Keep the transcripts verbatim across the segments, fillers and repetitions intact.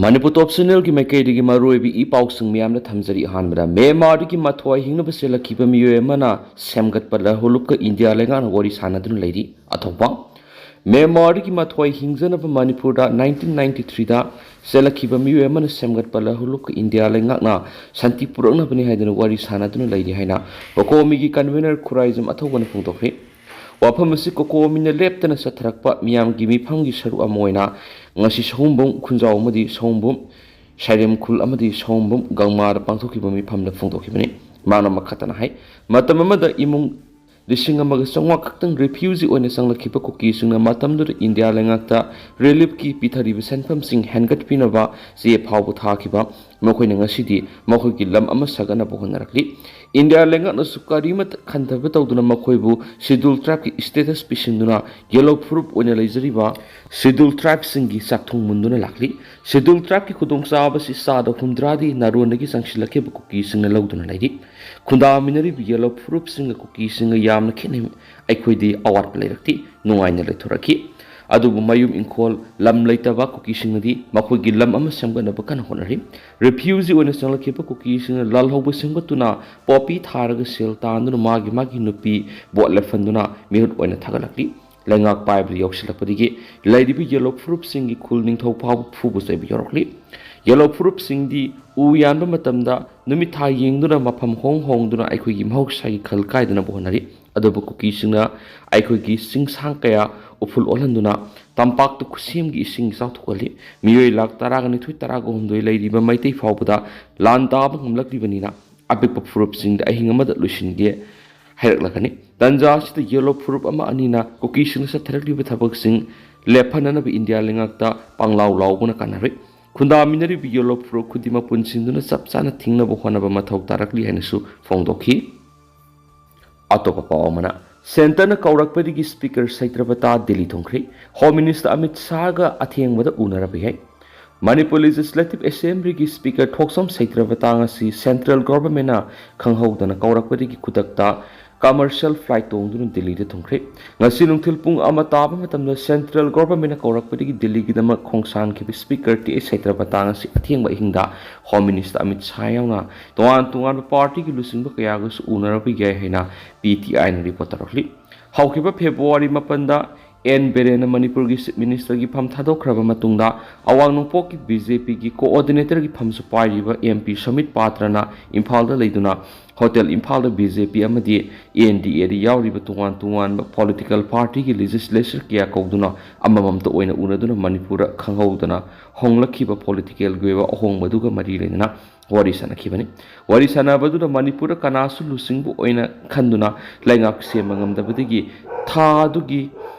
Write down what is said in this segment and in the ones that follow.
ꯃꯅꯤꯄꯨꯔ ꯇꯣꯞ ꯆꯦꯅꯦꯜꯒꯤ ꯃꯥꯏꯀꯩꯗꯒꯤ ꯃꯔꯨꯑꯣꯏꯕ ꯏ ꯄꯥꯎꯁꯤꯡ ꯃꯌꯥꯝꯗ ꯊꯝꯖꯔꯤ꯫ ꯑꯍꯥꯟꯕꯗ, ꯃ꯭ꯌꯥꯟꯃꯥꯔꯗꯒꯤ ꯃꯊ꯭ꯋꯥꯏ ꯍꯤꯡꯅꯕ ꯆꯦꯜꯂꯛꯈꯤꯕ ꯃꯤꯑꯣꯏ ꯑꯃꯅ ꯁꯦꯝꯒꯠꯄ ꯂꯧꯍꯂꯨꯞꯀ ꯏꯟꯗꯤꯌꯥ ꯂꯩꯉꯥꯛꯅ ꯋꯥꯔꯤ ꯁꯥꯅꯗꯨꯅ ꯂꯩꯔꯤ꯫ ꯑꯊꯧꯕ, ꯃ꯭ꯌꯥꯟꯃꯥꯔꯗꯒꯤ ꯃꯊ꯭ꯋꯥꯏ ꯍꯤꯡꯖꯅꯕ ꯃꯅꯤꯄꯨꯔꯗ nineteen ninety threeꯗ ꯆꯦꯜꯂꯛꯈꯤꯕ ꯃꯤꯑꯣꯏ ꯑꯃꯅ ꯁꯦꯝꯒꯠꯄ ꯂꯧꯍꯂꯨꯞꯀ ꯏꯟꯗꯤꯌꯥ ꯂꯩꯉꯥꯛꯅ ꯁꯥꯟꯇꯤ ꯄꯨꯔꯛꯅꯕꯅꯤ ꯍꯥꯏꯗꯨꯅ ꯋꯥꯔꯤ ꯁꯥꯅꯗꯨꯅ ꯂꯩꯔꯤ ꯍꯥꯏꯅ ꯀꯣꯀꯣꯃꯤꯒꯤ ꯀꯟꯚꯦꯅꯔ ꯈꯨꯔꯥꯏꯖꯝ ꯑꯊꯧꯕꯅ ꯐꯣꯡꯗꯣꯛꯈ꯭ꯔꯤ꯫ ꯋꯥꯐꯝ ꯑꯁꯤ ꯀꯣꯀꯣꯃꯤꯅ ꯂꯦꯞꯇꯅ ꯆꯠꯊꯔꯛꯄ ꯃꯤꯌꯥꯝꯒꯤ ꯃꯤꯐꯝꯒꯤ ꯁꯔꯨꯛ ꯑꯃ ꯑꯣꯏꯅ ꯉꯁꯤ ꯁꯑꯣꯝꯕꯨꯡ ꯈꯨꯟꯖꯥꯎ ꯑꯃꯗꯤ ꯁꯑꯣꯝꯕꯨꯡ ꯁꯥꯏꯔꯦꯝ ꯈꯨꯜ ꯑꯃꯗꯤ ꯁꯑꯣꯝꯕꯨꯡ ꯒꯪꯃꯥꯗ ꯄꯥꯡꯊꯣꯛꯈꯤꯕ ꯃꯤꯐꯝꯗ ꯐꯣꯡꯗꯣꯛꯈꯤꯕꯅꯤ꯫ ꯃꯥꯅ ꯃꯈꯥ ꯇꯥꯅ ꯍꯥꯏ, ꯃꯇꯝ ꯑꯃꯗ ꯏꯃꯨꯡ ꯂꯤꯁꯤꯡ ꯑꯃꯒ ꯆꯥꯝꯃꯉꯥ ꯈꯛꯇꯪ ꯔꯤꯐ꯭ꯌꯨꯖꯤ ꯑꯣꯏꯅ ꯆꯪꯂꯛꯈꯤꯕ ꯀꯨꯀꯤꯁꯤꯡꯅ ꯃꯇꯝꯗꯨꯗ ꯏꯟꯗꯤꯌꯥ ꯂꯩꯉꯥꯛꯇ ꯔꯤꯂꯤꯐꯀꯤ ꯄꯤꯊꯔꯤꯕ ꯁꯦꯟꯐꯝꯁꯤꯡ ꯍꯦꯟꯒꯠꯄꯤꯅꯕ ꯆꯦ ꯐꯥꯎꯕ ꯊꯥꯈꯤꯕ ꯃꯈꯣꯏꯅ ꯉꯁꯤꯗꯤ ꯃꯈꯣꯏꯒꯤ ꯂꯝ ꯑꯃ ꯁꯥꯒꯠꯅꯕ ꯍꯣꯠꯅꯔꯛꯂꯤ꯫ ꯏꯟꯗꯤꯌꯥ ꯂꯩꯉꯥꯛꯅꯁꯨ ꯀꯔꯤꯃꯠꯇ ꯈꯟꯊꯕ ꯇꯧꯗꯅ ꯃꯈꯣꯏꯕꯨ ꯁꯦꯗ꯭ꯌꯨꯜ ꯇ꯭ꯔꯥꯏꯕꯀꯤ ꯁ꯭ꯇꯦꯇꯁ ꯄꯤꯁꯤꯟꯗꯨꯅ ꯌꯦꯂꯣ ꯐꯨꯔꯨꯞ ꯑꯣꯏꯅ ꯂꯩꯖꯔꯤꯕ ꯁꯦꯗ꯭ꯌꯨꯜ ꯇ꯭ꯔꯥꯏꯕꯁꯤꯡꯒꯤ ꯆꯥꯛꯊꯨꯡ ꯃꯨꯟꯗꯨꯅ ꯂꯥꯛꯂꯤ꯫ ꯁꯦꯗ꯭ꯌꯨꯜ ꯇ꯭ꯔꯥꯏꯕꯀꯤ ꯈꯨꯗꯣꯡꯆꯥꯕꯁꯤ ꯆꯥꯗ ꯍꯨꯝꯗ꯭ꯔꯥꯗꯤ ꯅꯥꯔꯣꯟꯗꯒꯤ ꯆꯪꯁꯤꯜꯂꯛꯈꯤꯕ ꯀꯨꯀꯤꯁꯤꯡꯅ ꯂꯧꯗꯨꯅ ꯂꯩꯔꯤ꯫ ꯈꯨꯟꯗꯥꯃꯤꯟꯅꯔꯤꯕ ꯌꯦꯂꯣ ꯐꯨꯔꯨꯞꯁꯤꯡꯒ ꯀꯨꯀꯤꯁꯤꯡꯒ ꯌꯥꯝꯅ ꯈꯦꯠꯅꯩ꯫ ꯑꯩꯈꯣꯏꯗꯤ ꯑꯋꯥꯠꯄ ꯂꯩꯔꯛꯇꯦ, ꯅꯨꯡꯉꯥꯏꯅ ꯂꯩꯊꯣꯔꯛꯈꯤ꯫ ꯑꯗꯨꯕꯨ ꯃꯌꯨꯝ ꯏꯪꯈꯣꯜ, ꯂꯝ ꯂꯩꯇꯕ ꯀꯨꯀꯤꯁꯤꯡꯅꯗꯤ ꯃꯈꯣꯏꯒꯤ ꯂꯝ ꯑꯃ ꯁꯦꯝꯒꯠꯅꯕ ꯀꯟꯅ ꯍꯣꯠꯅꯔꯤ꯫ ꯔꯤꯐ꯭ꯌꯨꯖꯤ ꯑꯣꯏꯅ ꯆꯪꯂꯛꯈꯤꯕ ꯀꯨꯀꯤꯁꯤꯡꯅ ꯂꯥꯜꯍꯧꯕ ꯁꯦꯝꯒꯠꯇꯨꯅ ꯄꯣꯄꯤ ꯊꯥꯔꯒ ꯁꯦꯜ ꯇꯥꯟꯗꯨꯅ ꯃꯥꯒꯤ ꯃꯥꯒꯤ ꯅꯨꯄꯤ ꯕꯣꯠ ꯂꯦꯞꯍꯟꯗꯨꯅ ꯃꯤꯍꯨꯠ ꯑꯣꯏꯅ ꯊꯥꯒꯠꯂꯛꯂꯤ꯫ ꯂꯩꯉꯥꯛ ꯄꯥꯏꯕꯗ ꯌꯧꯁꯤꯜꯂꯛꯄꯗꯒꯤ ꯂꯩꯔꯤꯕ ꯌꯦꯂꯣ ꯐꯨꯔꯨꯞꯁꯤꯡꯒꯤ ꯈꯨꯜ ꯅꯤꯡꯊꯧ ꯐꯥꯎꯕ ꯐꯨꯕ ꯆꯩꯕ ꯌꯧꯔꯛꯂꯤ꯫ ꯌꯦꯂꯣ ꯐꯨꯔꯨꯞꯁꯤꯡꯗꯤ ꯎ ꯌꯥꯟꯕ ꯃꯇꯝꯗ ꯅꯨꯃꯤꯠ ꯊꯥ ꯌꯦꯡꯗꯨꯅ ꯃꯐꯝ ꯍꯣꯡ ꯍꯣꯡꯗꯨꯅ ꯑꯩꯈꯣꯏꯒꯤ ꯃꯍꯧꯁꯥꯒꯤ ꯈꯜ ꯀꯥꯏꯗꯅꯕ ꯍꯣꯠꯅꯔꯤ꯫ ꯑꯗꯨꯕꯨ ꯀꯨꯀꯤꯁꯤꯡꯅ ꯑꯩꯈꯣꯏꯒꯤ ꯆꯤꯡꯁꯥꯡ ꯀꯌꯥ ꯎꯐꯨꯜ ꯑꯣꯜꯍꯟꯗꯨꯅ ꯇꯝꯄꯥꯛꯇ ꯈꯨꯠꯁꯦꯝꯒꯤ ꯏꯁꯤꯡ ꯏꯆꯥꯎ ꯊꯣꯛꯍꯜꯂꯤ꯫ ꯃꯤꯑꯣꯏ ꯂꯥꯈ ꯇꯔꯥꯒ ꯅꯤꯊꯣꯏ, ꯇꯔꯥꯒ ꯍꯨꯝꯗꯣꯏ ꯂꯩꯔꯤꯕ ꯃꯩꯇꯩ ꯐꯥꯎꯕꯗ ꯂꯥꯟ ꯇꯥꯕ ꯉꯝꯂꯛꯂꯤꯕꯅꯤꯅ ꯑꯄꯤꯛꯄ ꯐꯨꯔꯨꯞꯁꯤꯡꯗ ꯑꯍꯤꯡ ꯑꯃꯗ ꯂꯣꯏꯁꯤꯟꯒꯦ ꯍꯥꯏꯔꯛꯂꯒꯅꯤ꯫ ꯇꯟꯖꯥ ꯑꯁꯤꯗ ꯌꯦꯂꯣ ꯐꯨꯔꯨꯞ ꯑꯃ ꯑꯅꯤꯅ ꯀꯨꯀꯤꯁꯤꯡꯅ ꯆꯠꯊꯔꯛꯂꯤꯕ ꯊꯕꯛꯁꯤꯡ ꯂꯦꯞꯍꯟꯅꯅꯕ ꯏꯟꯗꯤꯌꯥ ꯂꯩꯉꯥꯛꯇ ꯄꯥꯡꯂꯥꯎ ꯂꯥꯎꯕꯅ ꯀꯥꯟꯅꯔꯣꯏ꯫ ꯈꯨꯟꯗꯥꯃꯤꯟꯅꯔꯤꯕ ꯌꯦꯂꯣ ꯐꯨꯔꯨꯞ ꯈꯨꯗꯤꯡꯃꯛ ꯄꯨꯟꯁꯤꯟꯗꯨꯅ ꯆꯞ ꯆꯥꯅ ꯊꯤꯡꯅꯕ ꯍꯣꯠꯅꯕ ꯃꯊꯧ ꯇꯥꯔꯛꯂꯤ ꯍꯥꯏꯅꯁꯨ ꯐꯣꯡꯗꯣꯛꯈꯤ꯫ ꯑꯇꯣꯞꯄ ꯄꯥꯎ ꯑꯃꯅ, ꯁꯦꯟꯇꯔꯅ ꯀꯧꯔꯛꯄꯗꯒꯤ ꯁ꯭ꯄꯤꯀꯔ ꯁꯩꯇ꯭ꯔꯕꯇꯥ ꯗꯤꯜꯂꯤ ꯊꯨꯡꯈ꯭ꯔꯤ꯫ ꯍꯣꯝ ꯃꯤꯅꯤꯁꯇꯔ ꯑꯃꯤꯠ ꯁꯥꯍꯒ ꯑꯊꯦꯡꯕꯗ ꯎꯅꯔꯕ ꯌꯥꯏ꯫ ꯃꯅꯤꯄꯨꯔ ꯂꯦꯖꯤꯁꯂꯦꯇꯤꯚ ꯑꯦꯁꯦꯝꯕ꯭ꯂꯤꯒꯤ ꯁ꯭ꯄꯤꯀꯔ ꯊꯣꯛꯆꯣꯝ ꯁꯩꯇ꯭ꯔꯕꯇꯥ ꯉꯁꯤ ꯁꯦꯟꯇ꯭ꯔꯦꯜ ꯒꯣꯚꯔꯟꯃꯦꯟꯠꯅ ꯈꯪꯍꯧꯗꯅ ꯀꯧꯔꯛꯄꯗꯒꯤ ꯈꯨꯗꯛꯇ commercial flight ꯇꯣꯡꯗꯨꯅ ꯗꯤꯜꯂꯤꯗ ꯊꯨꯡꯈ꯭ꯔꯦ꯫ ꯉꯁꯤ ꯅꯨꯡꯊꯤꯜ ꯄꯨꯡ ꯑꯃ ꯇꯥꯕ ꯃꯇꯝꯗ central governmentꯅ ꯀꯧꯔꯛꯄꯗꯒꯤ ꯗꯤꯜꯂꯤꯒꯤꯗꯃꯛ ꯈꯣꯡꯁꯥꯟꯈꯤꯕ Speaker ꯇꯦ ꯑꯦꯁ ꯁꯇ꯭ꯌꯄ꯭ꯔꯇꯥ ꯉꯁꯤ ꯑꯊꯦꯡꯕ ꯑꯍꯤꯡꯗ Home Minister ꯑꯃꯤꯠ ꯁꯥꯍ ꯌꯥꯎꯅ ꯇꯣꯉꯥꯟ ꯇꯣꯉꯥꯟꯕ partyꯒꯤ ꯂꯨꯆꯤꯡꯕ ꯀꯌꯥꯒꯁꯨ ꯎꯅꯔꯕ ꯌꯥꯏ ꯍꯥꯏꯅ ꯄꯤ ꯇꯤ ꯑꯥꯏꯅ report ꯇꯧꯔꯛꯂꯤ꯫ ꯍꯧꯈꯤꯕ February ꯃꯥꯄꯟꯗ ꯑꯦꯟ ꯕꯤꯔꯦꯟꯅ ꯃꯅꯤꯄꯨꯔꯒꯤ Chief Ministerꯒꯤ ꯐꯝ ꯊꯥꯗꯣꯛꯈ꯭ꯔꯕ ꯃꯇꯨꯡꯗ, ꯑꯋꯥꯡ ꯅꯣꯡꯄꯣꯛꯀꯤ ꯕꯤ ꯖꯦ ꯄꯤꯒꯤ coordinatorꯒꯤ ꯐꯝꯁꯨ ꯄꯥꯏꯔꯤꯕ ꯑꯦꯝ ꯄꯤ ꯁꯃꯤꯠ ꯄꯥꯇ꯭ꯔꯅ ꯏꯝꯐꯥꯜꯗ ꯂꯩꯗꯨꯅ Hotel ꯏꯝꯐꯥꯜꯗ ꯕꯤ ꯖꯦ ꯄꯤ ꯑꯃꯗꯤ ꯑꯦꯟ ꯗꯤ ꯑꯦꯗ ꯌꯥꯎꯔꯤꯕ ꯇꯣꯉꯥꯟ ꯇꯣꯉꯥꯟꯕ political partyꯒꯤ legislature ꯀꯌꯥ ꯀꯧꯗꯨꯅ ꯑꯃꯃꯝꯇ ꯑꯣꯏꯅ ꯎꯅꯗꯨꯅ ꯃꯅꯤꯄꯨꯔꯗ ꯈꯪꯍꯧꯗꯅ ꯍꯣꯡꯂꯛꯈꯤꯕ politicalꯒꯤ ꯑꯣꯏꯕ ꯑꯍꯣꯡꯕꯗꯨꯒ ꯃꯔꯤ ꯂꯩꯅꯅ ꯋꯥꯔꯤ ꯁꯥꯟꯅꯈꯤꯕꯅꯤ꯫ ꯋꯥꯔꯤ ꯁꯥꯟꯅꯕꯗꯨꯗ ꯃꯅꯤꯄꯨꯔꯗ ꯀꯅꯥꯁꯨ ꯂꯨꯆꯤꯡꯕ ꯑꯣꯏꯅ ꯈꯟꯗꯨꯅ ꯂꯩꯉꯥꯛ ꯁꯦꯝꯕ ꯉꯝꯗꯕꯗꯒꯤ ꯊꯥ ꯑꯗꯨꯒꯤ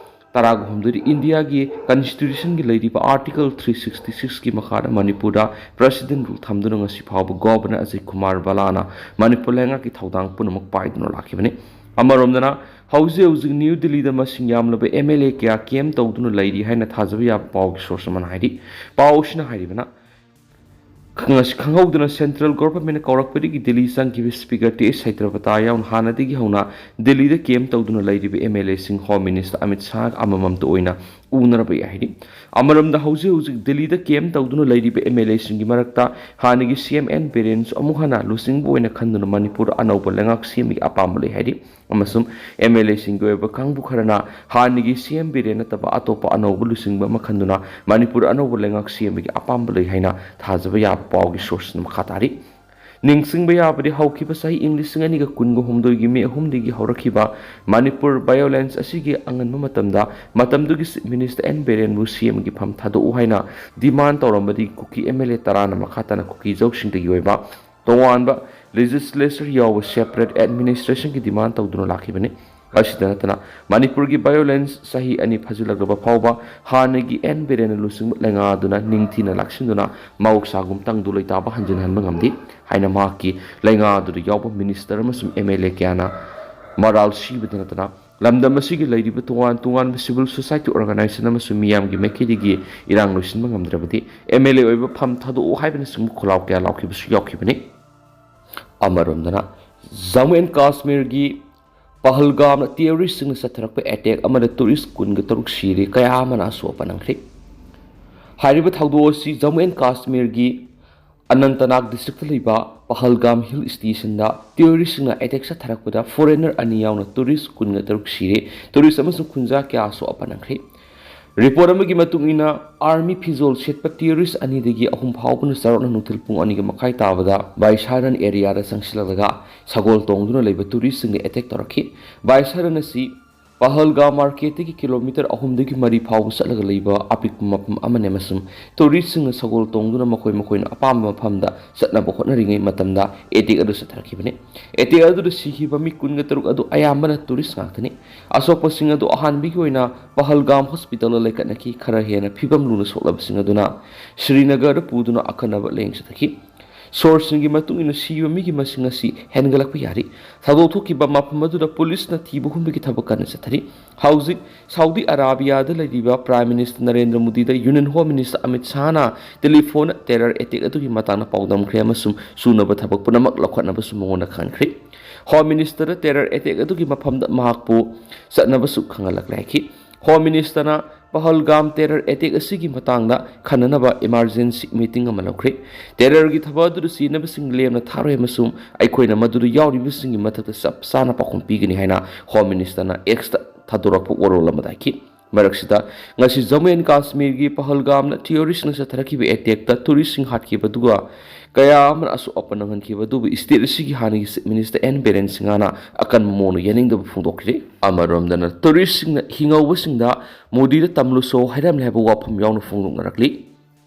ꯇꯔꯥꯒ ꯍꯨꯝꯗꯣꯏꯗ ꯏꯟꯗꯤꯌꯥꯒꯤ constitutionꯒꯤ ꯂꯩꯔꯤꯕ Article three sixty sixꯀꯤ ꯃꯈꯥꯗ ꯃꯅꯤꯄꯨꯔꯗ President rule ꯊꯝꯗꯨꯅ ꯉꯁꯤ ꯐꯥꯎꯕ Governor ꯑꯖꯌ ꯀꯨꯃꯥꯔ ꯚꯜꯂꯥꯅ ꯃꯅꯤꯄꯨꯔ ꯂꯩꯉꯥꯛꯀꯤ ꯊꯧꯗꯥꯡ ꯄꯨꯝꯅꯃꯛ ꯄꯥꯏꯗꯨꯅ ꯂꯥꯛꯈꯤꯕꯅꯤ꯫ ꯑꯃꯔꯣꯝꯗꯅ, ꯍꯧꯖꯤꯛ ꯍꯧꯖꯤꯛ ꯅ꯭ꯌꯨ ꯗꯤꯜꯂꯤꯗ ꯃꯁꯤꯡ ꯌꯥꯝꯂꯕ ꯑꯦꯝ ꯑꯦꯜ ꯑꯦ ꯀꯌꯥ camp ꯇꯧꯗꯨꯅ ꯂꯩꯔꯤ ꯍꯥꯏꯅ ꯊꯥꯖꯕ ꯌꯥꯕ ꯄꯥꯎꯒꯤ source ꯑꯃꯅ ꯍꯥꯏꯔꯤ꯫ ꯄꯥꯎ ꯑꯁꯤꯅ ꯍꯥꯏꯔꯤꯕꯅ, ꯉꯁꯤ ꯈꯪꯍꯧꯗꯅ central governmentꯅ ꯀꯧꯔꯛꯄꯗꯒꯤ ꯗꯤꯜꯂꯤ ꯆꯪꯈꯤꯕ Speaker ꯇꯦ ꯑꯦꯁ ꯁꯇ꯭ꯌꯄ꯭ꯔꯇꯥ ꯌꯥꯎꯅ ꯍꯥꯟꯅꯗꯒꯤ ꯍꯧꯅ ꯗꯤꯜꯂꯤꯗ camp ꯇꯧꯗꯨꯅ ꯂꯩꯔꯤꯕ ꯑꯦꯝ ꯑꯦꯜ ꯑꯦꯁꯤꯡ Home Minister ꯑꯃꯤꯠ ꯁꯥꯍꯒ ꯑꯃꯃꯝꯇ ꯑꯣꯏꯅ ꯎꯅꯔꯕ ꯌꯥꯏ ꯍꯥꯏꯔꯤ꯫ ꯑꯃꯔꯣꯝꯗ, ꯍꯧꯖꯤꯛ ꯍꯧꯖꯤꯛ ꯗꯤꯜꯂꯤꯗ camp ꯇꯧꯗꯨꯅ ꯂꯩꯔꯤꯕ ꯑꯦꯝ ꯑꯦꯜ ꯑꯦꯁꯤꯡꯒꯤ ꯃꯔꯛꯇ ꯍꯥꯟꯅꯒꯤ ꯁꯤ ꯑꯦꯝ ꯑꯦꯟ ꯕꯤꯔꯦꯟꯁꯨ ꯑꯃꯨꯛ ꯍꯟꯅ ꯂꯨꯆꯤꯡꯕ ꯑꯣꯏꯅ ꯈꯟꯗꯨꯅ ꯃꯅꯤꯄꯨꯔꯗ ꯑꯅꯧꯕ ꯂꯩꯉꯥꯛ ꯁꯦꯝꯕꯒꯤ ꯑꯄꯥꯝꯕ ꯂꯩ ꯍꯥꯏꯔꯤ꯫ ꯑꯃꯁꯨꯡ ꯑꯦꯝ ꯑꯦꯜ ꯑꯦꯁꯤꯡꯒꯤ ꯑꯣꯏꯕ ꯀꯥꯡꯕꯨ ꯈꯔꯅ ꯍꯥꯟꯅꯒꯤ ꯁꯤ ꯑꯦꯝ ꯕꯤꯔꯦꯟ ꯅꯠꯇꯕ ꯑꯇꯣꯞꯄ ꯑꯅꯧꯕ ꯂꯨꯆꯤꯡꯕ ꯑꯃ ꯈꯟꯗꯨꯅ ꯃꯅꯤꯄꯨꯔ ꯑꯅꯧꯕ ꯂꯩꯉꯥꯛ ꯁꯦꯝꯕꯒꯤ ꯑꯄꯥꯝꯕ ꯂꯩ ꯍꯥꯏꯅ ꯊꯥꯖꯕ ꯌꯥꯕ ꯄꯥꯎꯒꯤ sourceꯅ ꯃꯈꯥ ꯇꯥꯔꯤ꯫ ꯅꯤꯡꯁꯤꯡꯕ ꯌꯥꯕꯗꯤ, ꯍꯧꯈꯤꯕ ꯆꯍꯤ ꯏꯪ ꯂꯤꯁꯤꯡ ꯑꯅꯤꯒ ꯀꯨꯟꯒ ꯍꯨꯝꯗꯣꯏꯒꯤ ꯃꯦ ꯑꯍꯨꯝꯗꯒꯤ ꯍꯧꯔꯛꯈꯤꯕ ꯃꯅꯤꯄꯨꯔ violence ꯑꯁꯤꯒꯤ ꯑꯉꯟꯕ ꯃꯇꯝꯗ ꯃꯇꯝꯗꯨꯒꯤ Chief Minister ꯑꯦꯟ ꯕꯤꯔꯦꯟꯕꯨ ꯁꯤ ꯑꯦꯝꯒꯤ ꯐꯝ ꯊꯥꯗꯣꯛꯎ ꯍꯥꯏꯅ demand ꯇꯧꯔꯝꯕꯗꯒꯤ ꯀꯨꯀꯤ ꯑꯦꯝ ꯑꯦꯜ ꯑꯦ ꯇꯔꯥꯅ ꯃꯈꯥ ꯇꯥꯅ ꯀꯨꯀꯤ ꯖꯧꯁꯤꯡꯗꯒꯤ ꯑꯣꯏꯕ ꯇꯣꯉꯥꯟꯕ legislature ꯌꯥꯎꯕ separate administrationꯒꯤ demand ꯇꯧꯗꯨꯅ ꯂꯥꯛꯈꯤꯕꯅꯤ꯫ ꯑꯁꯤꯗ ꯅꯠꯇꯅ, ꯃꯅꯤꯄꯨꯔꯒꯤ violence ꯆꯍꯤ ꯑꯅꯤ ꯐꯥꯖꯤꯜꯂꯛꯂꯕ ꯐꯥꯎꯕ ꯍꯥꯟꯅꯒꯤ ꯑꯦꯟ ꯕꯤꯔꯦꯟꯅ ꯂꯨꯆꯤꯡꯕ ꯂꯩꯉꯥꯛ ꯑꯗꯨꯅ ꯅꯤꯡꯊꯤꯅ ꯂꯥꯛꯁꯤꯟꯗꯨꯅ ꯃꯍꯧꯁꯥꯒꯨꯝ ꯇꯪꯗꯨ ꯂꯩꯇꯥꯕ ꯍꯟꯖꯤꯟꯍꯟꯕ ꯉꯝꯗꯦ ꯍꯥꯏꯅ ꯃꯍꯥꯛꯀꯤ ꯂꯩꯉꯥꯛ ꯑꯗꯨꯗ ꯌꯥꯎꯕ minister ꯑꯃꯁꯨꯡ ꯑꯦꯝ ꯑꯦꯜ ꯑꯦ ꯀꯌꯥꯅ ꯃꯔꯥꯜ ꯁꯤꯕꯗ ꯅꯠꯇꯅ ꯂꯝꯗꯝ ꯑꯁꯤꯒꯤ ꯂꯩꯔꯤꯕ ꯇꯣꯉꯥꯟ ꯇꯣꯉꯥꯟꯕ civil society organization ꯑꯃꯁꯨꯡ ꯃꯤꯌꯥꯝꯒꯤ ꯃꯥꯏꯀꯩꯗꯒꯤ ꯏꯔꯥꯡ ꯂꯣꯏꯁꯤꯟꯕ ꯉꯝꯗ꯭ꯔꯕꯗꯤ ꯑꯦꯝ ꯑꯦꯜ ꯑꯦ ꯑꯣꯏꯕ ꯐꯝ ꯊꯥꯗꯣꯛꯎ ꯍꯥꯏꯕꯅꯆꯤꯡꯕ ꯈꯣꯜꯂꯥꯎ ꯀꯌꯥ ꯂꯥꯎꯈꯤꯕꯁꯨ ꯌꯥꯎꯈꯤꯕꯅꯤ꯫ ꯑꯃꯔꯣꯝꯗꯅ, ꯖꯝꯃꯨ ꯑꯦꯟ ꯀꯥꯁꯃꯤꯔꯒꯤ ꯄꯍꯜꯒꯥꯝꯗ ꯇꯦꯔꯣꯔꯤꯁꯁꯤꯡꯅ ꯆꯠꯊꯔꯛꯄ ꯑꯦꯇꯦꯛ ꯑꯃꯗ ꯇꯨꯔꯤꯁ ꯀꯨꯟꯒ ꯇꯔꯨꯛ ꯁꯤꯔꯦ, ꯀꯌꯥ ꯑꯃꯅ ꯑꯁꯣꯛ ꯑꯄꯟ ꯅꯪꯈ꯭ꯔꯦ꯫ ꯍꯥꯏꯔꯤꯕ ꯊꯧꯗꯣꯛ ꯑꯁꯤ ꯖꯝꯃꯨ ꯑꯦꯟ ꯀꯥꯁꯃꯤꯔꯒꯤ ꯑꯅꯟꯇꯅꯥꯒ ꯗꯤꯁꯇ꯭ꯔꯤꯛꯇ ꯂꯩꯕ ꯄꯍꯜꯒꯥꯝ ꯍꯤꯜ ꯁ꯭ꯇꯦꯁꯟꯗ ꯇꯦꯔꯣꯔꯤꯁꯁꯤꯡꯅ ꯑꯦꯇꯦꯛ ꯆꯠꯊꯔꯛꯄꯗ ꯐꯣꯔꯦꯅꯔ ꯑꯅꯤ ꯌꯥꯎꯅ ꯇꯨꯔꯤꯁ ꯀꯨꯟꯒ ꯇꯔꯨꯛ ꯁꯤꯔꯦ, ꯇꯨꯔꯤꯁ ꯑꯃꯁꯨꯡ ꯀꯨꯟꯖꯥ ꯀꯌꯥ ꯑꯁꯣꯛ ꯑꯄꯟ ꯅꯪꯈ꯭ꯔꯦ꯫ ꯔꯤꯄꯣꯔꯠ ꯑꯃꯒꯤ ꯃꯇꯨꯡ ꯏꯟꯅ, ꯑꯥꯔꯃꯤ ꯐꯤꯖꯣꯜ ꯁꯦꯠꯄ ꯇꯦꯔꯣꯔꯤꯁ ꯑꯅꯤꯗꯒꯤ ꯑꯍꯨꯝ ꯐꯥꯎꯕꯅ ꯆꯥꯎꯔꯥꯛꯅ ꯅꯨꯡꯊꯤꯜ ꯄꯨꯡ ꯑꯅꯤꯒ ꯃꯈꯥꯏ ꯇꯥꯕꯗ ꯕꯥꯏꯁꯥꯔꯟ ꯑꯦꯔꯤꯌꯥꯗ ꯆꯪꯁꯤꯜꯂꯛꯂꯒ ꯁꯒꯣꯜ ꯇꯣꯡꯗꯨꯅ ꯂꯩꯕ ꯇꯨꯔꯤꯁꯁꯤꯡꯗ ꯑꯦꯇꯦꯛ ꯇꯧꯔꯛꯈꯤ꯫ ꯕꯥꯏꯁꯥꯔꯟ ꯑꯁꯤ ꯄꯍꯜꯒꯥꯝ ꯃꯥꯔꯀꯦꯠꯇꯒꯤ ꯀꯤꯂꯣꯃꯤꯇꯔ ꯑꯍꯨꯝꯗꯒꯤ ꯃꯔꯤ ꯐꯥꯎꯕ ꯆꯠꯂꯒ ꯂꯩꯕ ꯑꯄꯤꯛꯄ ꯃꯐꯝ ꯑꯃꯅꯤ, ꯑꯃꯁꯨꯡ ꯇꯨꯔꯤꯁꯁꯤꯡꯅ ꯁꯒꯣꯜ ꯇꯣꯡꯗꯨꯅ ꯃꯈꯣꯏ ꯃꯈꯣꯏꯅ ꯑꯄꯥꯝꯕ ꯃꯐꯝꯗ ꯆꯠꯅꯕ ꯍꯣꯠꯅꯔꯤꯉꯩ ꯃꯇꯝꯗ ꯑꯦꯇꯦꯛ ꯑꯗꯨ ꯆꯠꯊꯔꯛꯈꯤꯕꯅꯤ꯫ ꯑꯦꯇꯦꯛ ꯑꯗꯨꯗ ꯁꯤꯈꯤꯕ ꯃꯤ ꯀꯨꯟꯒ ꯇꯔꯨꯛ ꯑꯗꯨ ꯑꯌꯥꯝꯕꯅ ꯇꯨꯔꯤꯁ ꯉꯥꯛꯇꯅꯤ꯫ ꯑꯁꯣꯛꯄꯁꯤꯡ ꯑꯗꯨ ꯑꯍꯥꯟꯕꯒꯤ ꯑꯣꯏꯅ ꯄꯍꯜꯒꯥꯝ ꯍꯣꯁꯄꯤꯇꯥꯜꯗ ꯂꯩꯈꯠꯅꯈꯤ꯫ ꯈꯔ ꯍꯦꯟꯅ ꯐꯤꯕꯝ ꯂꯨꯅ ꯁꯣꯛꯂꯕꯁꯤꯡ ꯑꯗꯨꯅ ꯁ꯭ꯔꯤꯅꯒꯔꯗ ꯄꯨꯗꯨꯅ ꯑꯈꯟꯅꯕ ꯂꯥꯌꯦꯡ ꯆꯠꯊꯈꯤ꯫ ꯁꯣꯔꯁꯁꯤꯡꯒꯤ ꯃꯇꯨꯡ ꯏꯟꯅ ꯁꯤꯕ ꯃꯤꯒꯤ ꯃꯁꯤꯡ ꯑꯁꯤ ꯍꯦꯟꯒꯠꯂꯛꯄ ꯌꯥꯔꯤ꯫ ꯊꯧꯗꯣꯛ ꯊꯣꯛꯈꯤꯕ ꯃꯐꯝ ꯑꯗꯨꯗ ꯄꯨꯂꯤꯁꯅ ꯊꯤꯕ ꯍꯨꯝꯕꯒꯤ ꯊꯕꯛ ꯀꯟꯅ ꯆꯠꯊꯔꯤ꯫ ꯍꯧꯖꯤꯛ ꯁꯥꯎꯗꯤ ꯑꯔꯥꯕꯤꯌꯥꯗ ꯂꯩꯔꯤꯕ ꯄ꯭ꯔꯥꯏꯝ ꯃꯤꯅꯤꯁꯇꯔ ꯅꯔꯦꯟꯗ꯭ꯔ ꯃꯣꯗꯤꯗ ꯌꯨꯅꯤꯌꯟ ꯍꯣꯝ ꯃꯤꯅꯤꯁꯇꯔ ꯑꯃꯤꯠ ꯁꯥꯍꯅ ꯇꯦꯂꯤꯐꯣꯟꯗ ꯇꯦꯔꯔ ꯑꯦꯇꯦꯛ ꯑꯗꯨꯒꯤ ꯃꯇꯥꯡꯗ ꯄꯥꯎꯗꯝꯈ꯭ꯔꯦ ꯑꯃꯁꯨꯡ ꯁꯨꯅꯕ ꯊꯕꯛ ꯄꯨꯝꯅꯃꯛ ꯂꯧꯈꯠꯅꯕꯁꯨ ꯃꯉꯣꯟꯗ ꯈꯪꯍꯟꯈ꯭ꯔꯦ꯫ ꯍꯣꯝ ꯃꯤꯅꯤꯁꯇꯔꯗ ꯇꯦꯔꯔ ꯑꯦꯇꯦꯛ ꯑꯗꯨꯒꯤ ꯃꯐꯝꯗ ꯃꯍꯥꯛꯄꯨ ꯆꯠꯅꯕꯁꯨ ꯈꯪꯍꯜꯂꯛꯂꯦ ꯍꯥꯏꯈꯤ꯫ ꯍꯣꯝ ꯃꯤꯅꯤꯁꯇꯔꯅ ꯄꯍꯜꯒꯥꯝ ꯇꯦꯔꯔ ꯑꯦꯇꯦꯛ ꯑꯁꯤꯒꯤ ꯃꯇꯥꯡꯗ ꯈꯟꯅꯅꯕ ꯏꯃꯥꯔꯖꯦꯟꯁꯤ ꯃꯤꯇꯤꯡ ꯑꯃ ꯂꯧꯈ꯭ꯔꯦ꯫ ꯇꯦꯔꯔꯒꯤ ꯊꯕꯛ ꯑꯗꯨꯗ ꯆꯦꯟꯅꯕꯁꯤꯡ ꯂꯦꯝꯅ ꯊꯥꯔꯣꯏ ꯑꯃꯁꯨꯡ ꯑꯩꯈꯣꯏꯅ ꯃꯗꯨꯗ ꯌꯥꯎꯔꯤꯕꯁꯤꯡꯒꯤ ꯃꯊꯛꯇ ꯆꯞ ꯆꯥꯅ ꯄꯥꯎꯈꯨꯝ ꯄꯤꯒꯅꯤ ꯍꯥꯏꯅ ꯍꯣꯝ ꯃꯤꯅꯤꯁꯇꯔꯅ ꯑꯦꯛꯁꯇ ꯊꯥꯗꯣꯔꯛꯄ ꯋꯥꯔꯣꯜ ꯑꯃꯗ ꯍꯥꯏꯈꯤ꯫ ꯃꯔꯛꯁꯤꯗ, ꯉꯁꯤ ꯖꯝꯃꯨ ꯑꯦꯟ ꯀꯥꯁꯃꯤꯔꯒꯤ ꯄꯍꯜꯒꯥꯝꯗ ꯇꯦꯔꯣꯔꯤꯁꯅ ꯆꯠꯊꯔꯛꯈꯤꯕ ꯑꯦꯇꯦꯛꯇ ꯇꯨꯔꯤꯁꯁꯤꯡ ꯍꯥꯠꯈꯤꯕ ꯑꯗꯨꯒ ꯀꯌꯥ ꯑꯃꯅ ꯑꯁꯣꯛ ꯑꯄꯟ ꯅꯪꯍꯟꯈꯤꯕ ꯑꯗꯨꯕꯨ ꯁ꯭ꯇꯦꯠ ꯑꯁꯤꯒꯤ ꯍꯥꯟꯅꯒꯤ ꯆꯤꯐ ꯃꯤꯅꯤꯁꯇꯔ ꯑꯦꯟ ꯕꯤꯔꯦꯟ ꯁꯤꯡꯍꯅ ꯑꯀꯟꯕ ꯃꯑꯣꯡꯗ ꯌꯥꯅꯤꯡꯗꯕ ꯐꯣꯡꯗꯣꯛꯈ꯭ꯔꯦ꯫ ꯑꯃꯔꯣꯝꯗꯅ, ꯇꯨꯔꯤꯁꯁꯤꯡꯅ ꯍꯤꯡꯍꯧꯕꯁꯤꯡꯗ ꯃꯣꯗꯤꯗ ꯇꯝꯂꯨꯆꯣ ꯍꯥꯏꯔꯝꯂꯦ ꯍꯥꯏꯕ ꯋꯥꯐꯝ ꯌꯥꯎꯅ ꯐꯣꯡꯗꯣꯛꯅꯔꯛꯂꯤ꯫